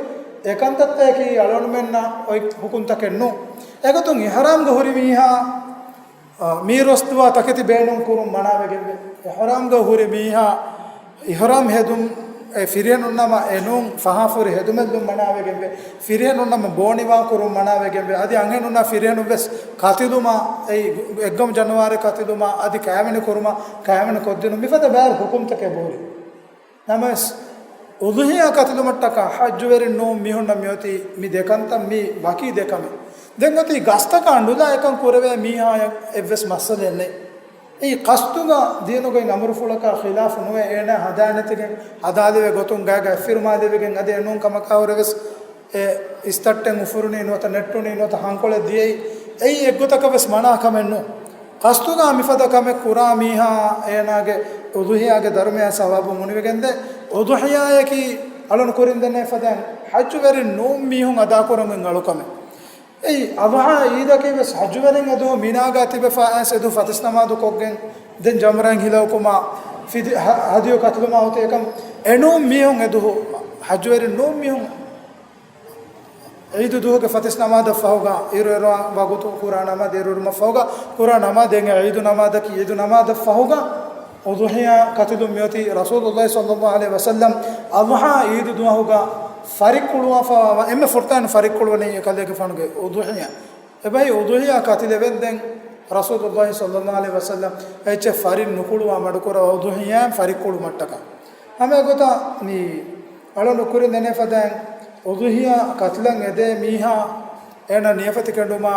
އެ ކަންތައްތަކަކީ އަޅުގަނޑުމެންނަށް އޮތް ޙުކުމްތަކެއް ނޫން. އެގޮތުން އިޙްރާމްގަ ހުރި މީހާ، އާ، މީރުވަސްދުވާ ތަކެތި ބޭނުން ކުރުން މަނާވެގެންވޭ. އިޙްރާމްގަ ހުރި މީހާ އިޙްރާމް ހެދުން، އެ ފިރިހެނުން ނަމަ އެނޫން ފަހާފުރި ހެދުމެއްލުން މަނާވެގެންވޭ. ފިރިހެނުން ނަމަ ބޯނިވާ ކުރުން މަނާވެގެންވޭ. އަދި އަންހެނުންނާ ފިރިހެނުން ވެސް ކަތިލުމާ، އެއީ އެއްގަމު ޖަނަވާރެއް ކަތިލުމާ، އަދި ކައިވެނި ކުރުމާ، ކައިވެނި ކޮށްދިނުން، މިފަދަ ބައިވަރު ޙުކުމްތަކެއް ބޯރި. ނަމަވެސް، އުޟުޙިޔާ ކަތިލުމަށްޓަކާ ޙައްޖުވެރިން ނޫން މީހުންނަށް މިއޮތީ މި ދެކަންތައް މީ ވަކި ދެކަމެއް. ދެން އޮތީ ގަސްތަކާ ނުލާ އެކަން ކުރެވޭ މީހާޔަށް އެއްވެސް މައްސަލައެއް ނެތް. އެއީ ޤަޞްދުގަ ދީނުގައި އަމުރުފުޅަކާ ޚިލާފު ނުވެ، އޭނާ ހަދާނެތިގެން ހަދާލެވޭ ގޮތުން ގާގަ އެއްފިރުމާލެވިގެން އަދި އެނޫން ކަމަކާ ހުރެވެސް އެ އިސްތައްޓެއް އުފުރުނީ ނުވަތަ ނެއްޓުނީ ނުވަތަ ހަންކޮޅެއް ދިޔައީ، އެއީ އެއްގޮތަކަށް ވެސް މަނާ ކަމެއް ނޫން. ޤަޞްދުގަ މިފަދަ ކަމެއް ކުރާ މީހާ އޭނާގެ އުޟުޙިޔާގެ ދަރުމަޔާ ސަވާބު މުނިވެގެންދޭ. އުޟުޙިޔާއަކީ އަޅުން ކުރިން ދެންނެވި ފަދައިން ޙައްޖުވެރިން ނޫން މީހުން އަދާކުރަން އަޅުކަމެއް. އެއީ، އަޟްޙާ އީދަކީ ވެސް ޙައްޖުވެރިން އެދުވަހު މިނާގާ ތިބެފާ އައިސް އެދުވަހު ފަތިސް ނަމާދު ކޮށްގެން، ދެން ޖަމްރާއިން ހިލައުކުމާ، ފިދި-، ހަ-، ހަދިޔު ކަތިލުމާ އޮތީ އެކަމް. އެނޫން މީހުން އެދުވަހު، ޙައްޖުވެރިން ނޫން މީހުން ޢީދު ދުވަހުގެ ފަތިސް ނަމާދަށް ފަހުގާ، އިރު އެރުވާ ވަގުތު ޤުރާން ނަމާދު އިރުއެރުމަށް ފަހުގާ، ޤުރާން ނަމާދު އެނގޭ ޢީދު ނަމާދަކީ، ޢީދު ނަމާދަށް ފަހުގާ އުޟުޙިޔާ ކަތިލުން މިއޮތީ ރަސޫލުﷲ ޞައްލަﷲ ޢަލައިހި ވަސައްލަމް އަޟްޙާ ޢީދު ދުވަހުގާ ފަރިއްކުޅުވާފަވާ، އެންމެ ފުރަތަމަ ފަރިއްކުޅުވަނީ އެކަލޭގެފާނުގެ އުޟުޙިޔާ. އެބަހީ އުޟުޙިޔާ ކަތިލެވެންދެން ރަސޫލުﷲ ޞައްލަﷲ ޢަލައިހި ވަސައްލަމް އެއްޗެއް ފަރިން ނުކުޅުވާ މަޑުކުރައްވާ އުޟުޙިޔާއިން ފަރިއްކުޅުމަށްޓަކާ. ހަމަ އެގޮތަށް މި އަޅުން ކުރިން ދެނެ ފަދައިން އުޟުޙިޔާ ކަތިލަން އެދޭ މީހާ އޭނަ ނިޔަފަތި ކެނޑުމާ،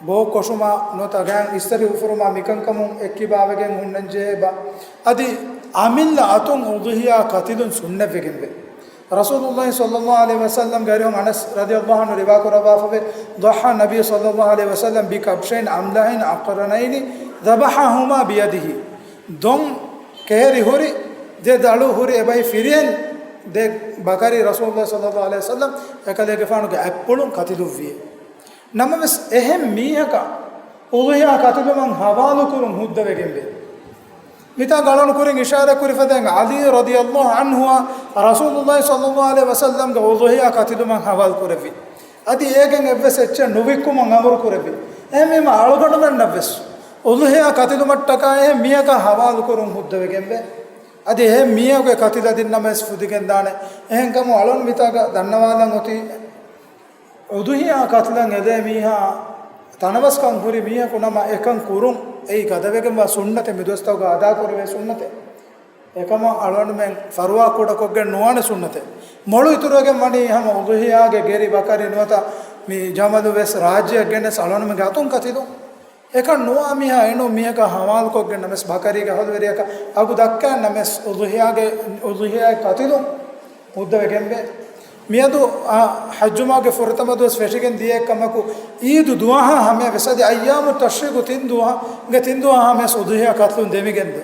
ބޯ ކޮށުމާ ނުވަތަ ގާތް އިސްތަށި އުފުރުމާ މިކަންކަމުން އެއްކިބާވެގެން ހުންނަންޖެހޭ ބަ. އަދި އަމިއްލަ އަތުން އުޟުޙިޔާ ކަތިލުން ސުންނަތްވެގެންވޭ. ރަސޫލުﷲ ޞައްލަﷲ ޢަލައިހި ވަސައްލަމްގެ އަރިހުން އަނަސް ރަޟިޔަﷲ ޢަންހު ރިވާކުރައްވާފަވޭ، ضحى النبي صلى الله عليه وسلم بكبشين أملحين أقرنين ذبحهما بيده. ދޮން ކެހެރި ހުރި، ދެ ދަޅު ހުރި އެބައި ފިރިހެން ދެ ބަކަރި ރަސޫލުﷲ ޞައްލަﷲ ޢަލައިހި ވަސައްލަމް އެކަލޭގެފާނުގެ އަތްޕުޅުން ކަތިލުއްވިއޭ. ނަމަވެސް އެހެން މީހަކަށް އުޟުޙިޔާ ކަތިލުމަށް ޙަވާލުކުރުން ހުއްދަވެގެންވޭ. މިތާ އަޅުން ކުރިން އިޝާރާތް ކުރި ފަދައިން ޢަލީ ރަޟިޔަﷲ ޢަންހުއާ ރަސޫލުﷲ ޞައްލަﷲ ޢަލައިހި ވަސައްލަމްގެ އުޟުޙިޔާ ކަތިލުމަށް ޙަވާލު ކުރެއްވި. އަދި އޭގެން އެއްވެސް އެއްޗެއް ނުވިއްކުމަށް އަމުރު ކުރެއްވި. އެހެންވީމަ އަޅުގަނޑުމެންނަށްވެސް އުޟުޙިޔާ ކަތިލުމަށްޓަކާ އެހެން މީހަކަށް ޙަވާލު ކުރުން ހުއްދަވެގެންވޭ. އަދި އެހެން މީހަކު އެ ކަތިލަށް ދިންނަމަވެސް ފުދިގެންދާނެ. އެހެންކަމުން އަޅުން މިތާގަ ދަންނަވާލަން އޮތީ، އުޟުޙިޔާ ކަތިލަން އެދޭ މީހާ ތަނަވަސްކަން ހުރި މީހަކު ނަމަ އެކަން ކުރުން އެއީ ގަދަވެގެންވާ ސުންނަތެއް، މި ދުވަސްތަކުގަ އަދާކުރެވޭ ސުންނަތެއް. އެކަމަށް އަޅުގަނޑުމެން ފަރުވާ ކުޑަކޮށްގެން ނުވާނެ ސުންނަތެއް. މޮޅު އިތުރުވެގެން ވަނީ ހަމަ އުޟުޙިޔާގެ ގެރި ބަކަރި ނުވަތަ މި ޖަމަލު ވެސް ރާއްޖެއަށް ގެނެސް އަޅުގަނޑުމެންގެ އަތުން ކަތިލުން. އެކަން ނުވާ މީހާ އެނޫން މީހަކަށް ޙަވާލުކޮށްގެން ނަމަވެސް ބަކަރީގެ އަހުލުވެރިޔަކަށް އަގު ދައްކާން ނަމަވެސް އުޟުޙިޔާގެ، އުޟުޙިޔާގެ ކަތިލުން ހުއްދަވެގެންވޭ. މިއަދު އާ ޙައްޖުމާގެ ފުރަތަމަ ދުވަސް ފެށިގެން ދިޔައެއްކަމަކު، ޢީދު ދުވަހާ ހަމަޔަށް ވެސް އަދި އައްޔާމު ތަޝްރީޤު ތިން ދުވަހުގެ ތިން ދުވަހާ ހަމަޔަސް އުޟުޙިޔާ ކަތިލުން ދެމިގެންދޭ.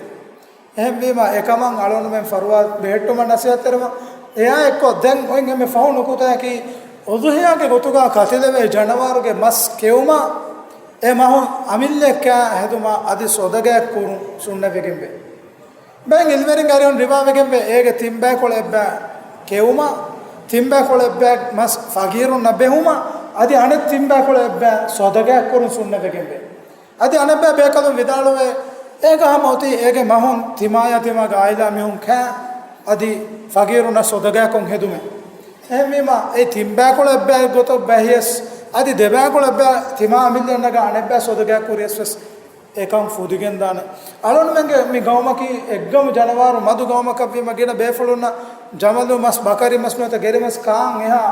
އެހެންވީމަ، އެކަމަށް އަޅުގަނޑުމެން ފަރުވާ ބެހެއްޓުމަށް ނަޞޭޙަތްތެރިވަން. އެއާއެއްކޮށް، ދެން އޮތް އެންމެ ފަހު ނުކުތާއަކީ، އުޟުޙިޔާގެ ގޮތުގަ ކަތިލެވޭ ޖަނަވާރުގެ މަސް ކެއުމަށް އެ މަހު އަމިއްލައަށް ކާ ހެދުމަށް އަދި ޞަދަޤާތް ކުރުން ސުންނަތްވެގެންވޭ. ބައެއް ޢިލްމުވެރިންގެ އަރިހުން ރިވާވެގެންވޭ، އޭގެ ތިން ބައިކުޅަ އެއްބައި ކެއުމަށް، ތިން ބައިކުޅަ އެއްބައި މަސް ފަގީރުންނަށް ބެހުމަށް، އަދި އަނެއް ތިން ބައިކުޅަ އެއްބައި ޞަދަޤާތް ކުރުން ސުންނަތްވެގެންވޭ. އަދި އަނެއްބައި ބޭކަލުން ވިދާޅުވޭ، އޭގަ ހަމަ އޮތީ އޭގެ މަހުން ތިމާޔާ ތިމާގެ ޢާއިލާ މީހުން ކާ އަދި ފަގީރުންނަށް ޞަދަޤާތްކޮށް ހެދުމޭ. އެހެންވީމަ، އެ ތިން ބައިކުޅަ އެއްބައި ގޮތަށް ބަހިޔަސް، އަދި ދެ ބައިކުޅަ އެއްބައި ތިމާ އަމިއްލައަށް ނަގާ އަނެއްބައި ޞަދަޤާތް ކުރިޔަސް ވެސް އެކަން ފުދިގެންދާނެ. އަޅުންމެންގެ މި ގައުމަކީ އެއްގަމު ޖަނަވާރު މަދު ގައުމަކަށްވީމަ، ގިނަ ބޭފުޅުންނަށް ޖަމަލު މަސް، ބަކަރި މަސް ނުވަތަ ގެރި މަސް ކާން އެހާ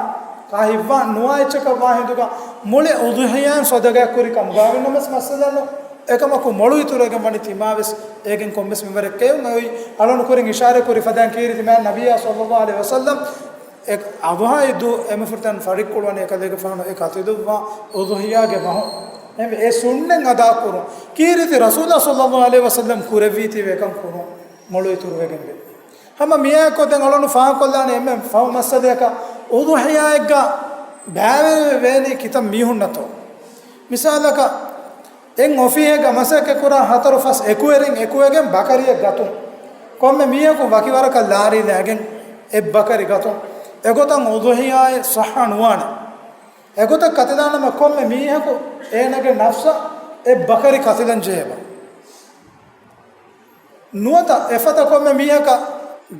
ކާ ހިއްވާ ނުވާ އެއްޗަކަށް ވާ ހިނދުގަ މުޅި އުޟުޙިޔާއިން ޞަދަޤާތް ކުރި ކަމުގަ ވިންނަމަސް މައްސަލަ ނު. އެކަމަކު މޮޅު އިތުރުވެގެން ވަނީ ތިމާވެސް އޭގެން ކޮންމެސް މިންވަރެއް ކެއުން. އޮތް އަޅުން ކުރިން އިޝާރަތް ކުރި ފަދައިން ކީރިތި މާތް ނަބިއްޔާ ޞައްލަﷲ ޢަލައިހި ވަސައްލަމް އެ އަޟުޙާ ޢީދު އެންމެ ފުރަތަމަ ފަރިއްކުޅުވަނީ އެކަލޭގެފާނު އެ ކަތިލުއްވާ އުޟުޙިޔާގެ މަހު. އެ ސުންނަތް އަދާކުރުން ކީރިތި ރަސޫލާ ޞައްލަﷲ ޢަލައިހި ވަސައްލަމް ކުރެއްވީތީވެ އެކަން ކުރުން މޮޅު އިތުރުވެގެންވޭ. ހަމަ މިއާއެއްކޮށް ދެން އަޅުން ފާހަގަކޮށްލާނީ އެންމެ ފަހު މައްސަލަޔަކަށް، އުޟުޙިޔާއެއްގަ ބައިވެރިވެވޭނީ ކިތައް މީހުންނަތޯ؟ މިސާލަކަށް، އެއް އޮފީހެއްގަ މަސައްކަތްކުރާ ހަތަރު ފަސް އެކުވެރިން އެކުވެގެން ބަކަރިއެއް ގަތުން، ކޮންމެ މީހަކު ވަކިވަރަކަށް ލާރީ ލައިގެން އެއް ބަކަރި ގަތުން، އެގޮތަށް އުޟުޙިޔާއެއް ޞައްޙަ ނުވާނެ. އެގޮތަށް ކަތިލާނަމަ ކޮންމެ މީހަކު އޭނަގެ ނަފްސަށް އެއް ބަކަރި ކަތިލަން ޖެހޭބަ. ނުވަތަ އެފަދަ ކޮންމެ މީހަކަށް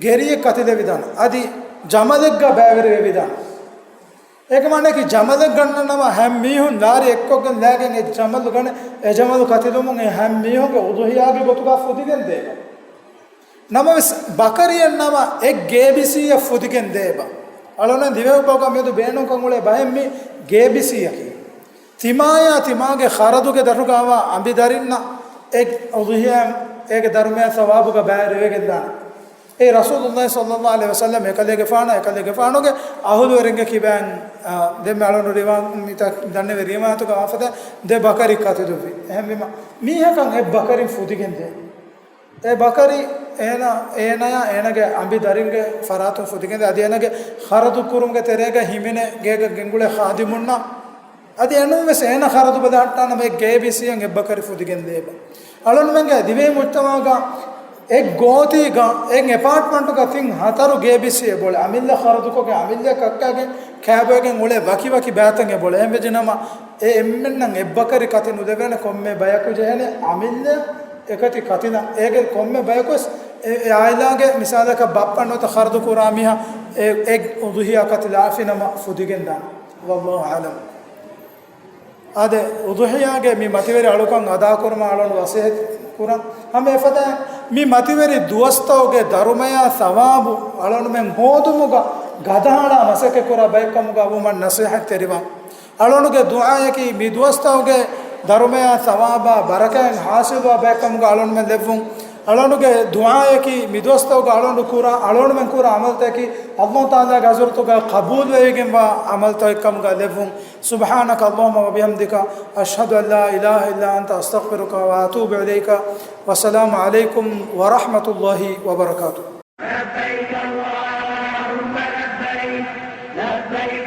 ގެރިއެއް ކަތިލެވިދާނެ، އަދި ޖަމަލެއްގަ ބައިވެރިވެވިދާނެ. އޭގެ މާނައަކީ ޖަމަލެއް ގަންނަނަމަ ހަމަ މީހުން ލާރި އެއްކޮށްގެން ލައިގެން އެ ޖަމަލު ގަނެ، އެ ޖަމަލު ކަތިލުމުން އެ ހަމަ މީހުންގެ އުޟުޙިޔާގެ ގޮތުގަ ފުދިގެން ދޭބަ. ނަމަވެސް، ބަކަރިއެއް ނަމަ އެއް ގޭބިސީއަށް ފުދިގެން ދޭބަ. އަޅުން ދިވެހި ބަހުގަ މިއަދު ބޭނުންކަން އުޅޭ ބަހެއް މި ގޭބިސީއަކީ. ތިމާޔާ ތިމާގެ ޚަރަދުގެ ދަށުގަވާ އަނބިދަރިންނަށް އެ އުޟުޙިޔާ އޭގެ ދަރުމަޔާ ޘަވާބުގަ ބައިވެރިވެގެންދާނެ. އެ ރަސޫލުﷲ ޞައްލަﷲ ޢަލައިހި ވަސައްލަމް އެކަލޭގެފާނަށް އެކަލޭގެފާނުގެ އަހުލުވެރިންގެ ކިބައިން، އާ، ދެންމެ އަޅުން ރިވާ-، މިތާ ދަންނެވި ރިވާޔަތުގަ ވާފަދަ ދެ ބަކަރި ކަތިލުއްވި. އެހެންވީމަ، މީހަކަށް އެއް ބަކަރިން ފުދިގެން ދޭ. އެ ބަކަރި އޭނަ، އޭނަޔާ އޭނަގެ އަނބި ދަރިންގެ ފަރާތުން ފުދިގެންދޭ. އަދި އޭނަގެ ޚަރަދު ކުރުމުގެ ތެރޭގަ ހިމެނޭ ގޭގަ ގެންގުޅޭ ޚާދިމުންނަށް އަދި އެނޫން ވެސް އޭނަ ޚަރަދު ބަލަހައްޓާނަމަ އެއް ގޭބިސީއެއް އެއްބަކަރި ފުދިގެން ލޭބަ. އަޅުންމެންގެ ދިވެހި މުޖްތަމަޢުގަ އެއް ގޯތީގަ އެއް އެޕާޓްމަންޓުގަ ތިން ހަތަރު ގޭބިސީ އެބޮޅެ. އަމިއްލަ ޚަރަދުކޮށްގެން އަމިއްލަ ކައްކާގެން ކާބޮއިގެން އުޅޭ ވަކި ވަކި ބައިތައް އެބޮޅެ. އެހެންވެއްޖެނަމަ އެ އެންމެންނަށް އެއްބަކަރި ކަތި ނުލެވޭނެ، ކޮންމެ ބަޔަކު ޖެހޭނެ އަމިއްލަ އެކަތި ކަތިލަން. އޭގެ ކޮންމެ ބަޔަކުވެސް އެ، އެ އާއިލާގެ މިސާލަކަށް ބައްޕަ ނުވަތަ ޚަރަދު ކުރާ މީހާ އެ، އެ އުޟުޙިޔާ ކަތި ލާފިނަމަ ފުދިގެން ދާނެ. ވައްލާހު އަޢުލަމް. އާދެ، އުޟުޙިޔާގެ މި މަތިވެރި އަޅުކަން އަދާކުރުމަށް އަޅުން ވަސިއްޔަތު ކުރަން. ހަމަ އެފަދައިން މި މަތިވެރި ދުވަސްތަކުގެ ދަރުމަޔާ ޘަވާބު އަޅުންމެން ހޯދުމުގަ ގަދަހަޅާ މަސައްކަތް ކުރާ ބައެއްކަމުގަ ވުމަށް ނަޞޭޙަތް ތެރިވަން. އަޅުންގެ ދުޢާއަކީ މި ދުވަސްތަކުގެ ދަރުމަޔާ ޘަވާބާ ބަރަކާތް ޙާޞިލުވާ ބައެއްކަމުގަ އަޅުންމެން ލެއްވުން. އަޅުންގެ ދުޢާއަކީ މި ދުވަސްތަކުގަ އަޅުން ކުރާ، އަޅުންމެން ކުރާ ޢަމަލުތަކަކީ ﷲ ތަޢާލާގެ ޙަޟްރަތުގަ ޤަބޫލުވެވިގެންވާ ޢަމަލުތަކެއްކަމުގަ ލެއްވުން. سبحانك اللهم وبحمدك، أشهد أن لا إله إلا أنت، أستغفرك وأتوب إليك. والسلام عليكم ورحمة الله وبركاته. لبيك اللهم لبيك، لبيك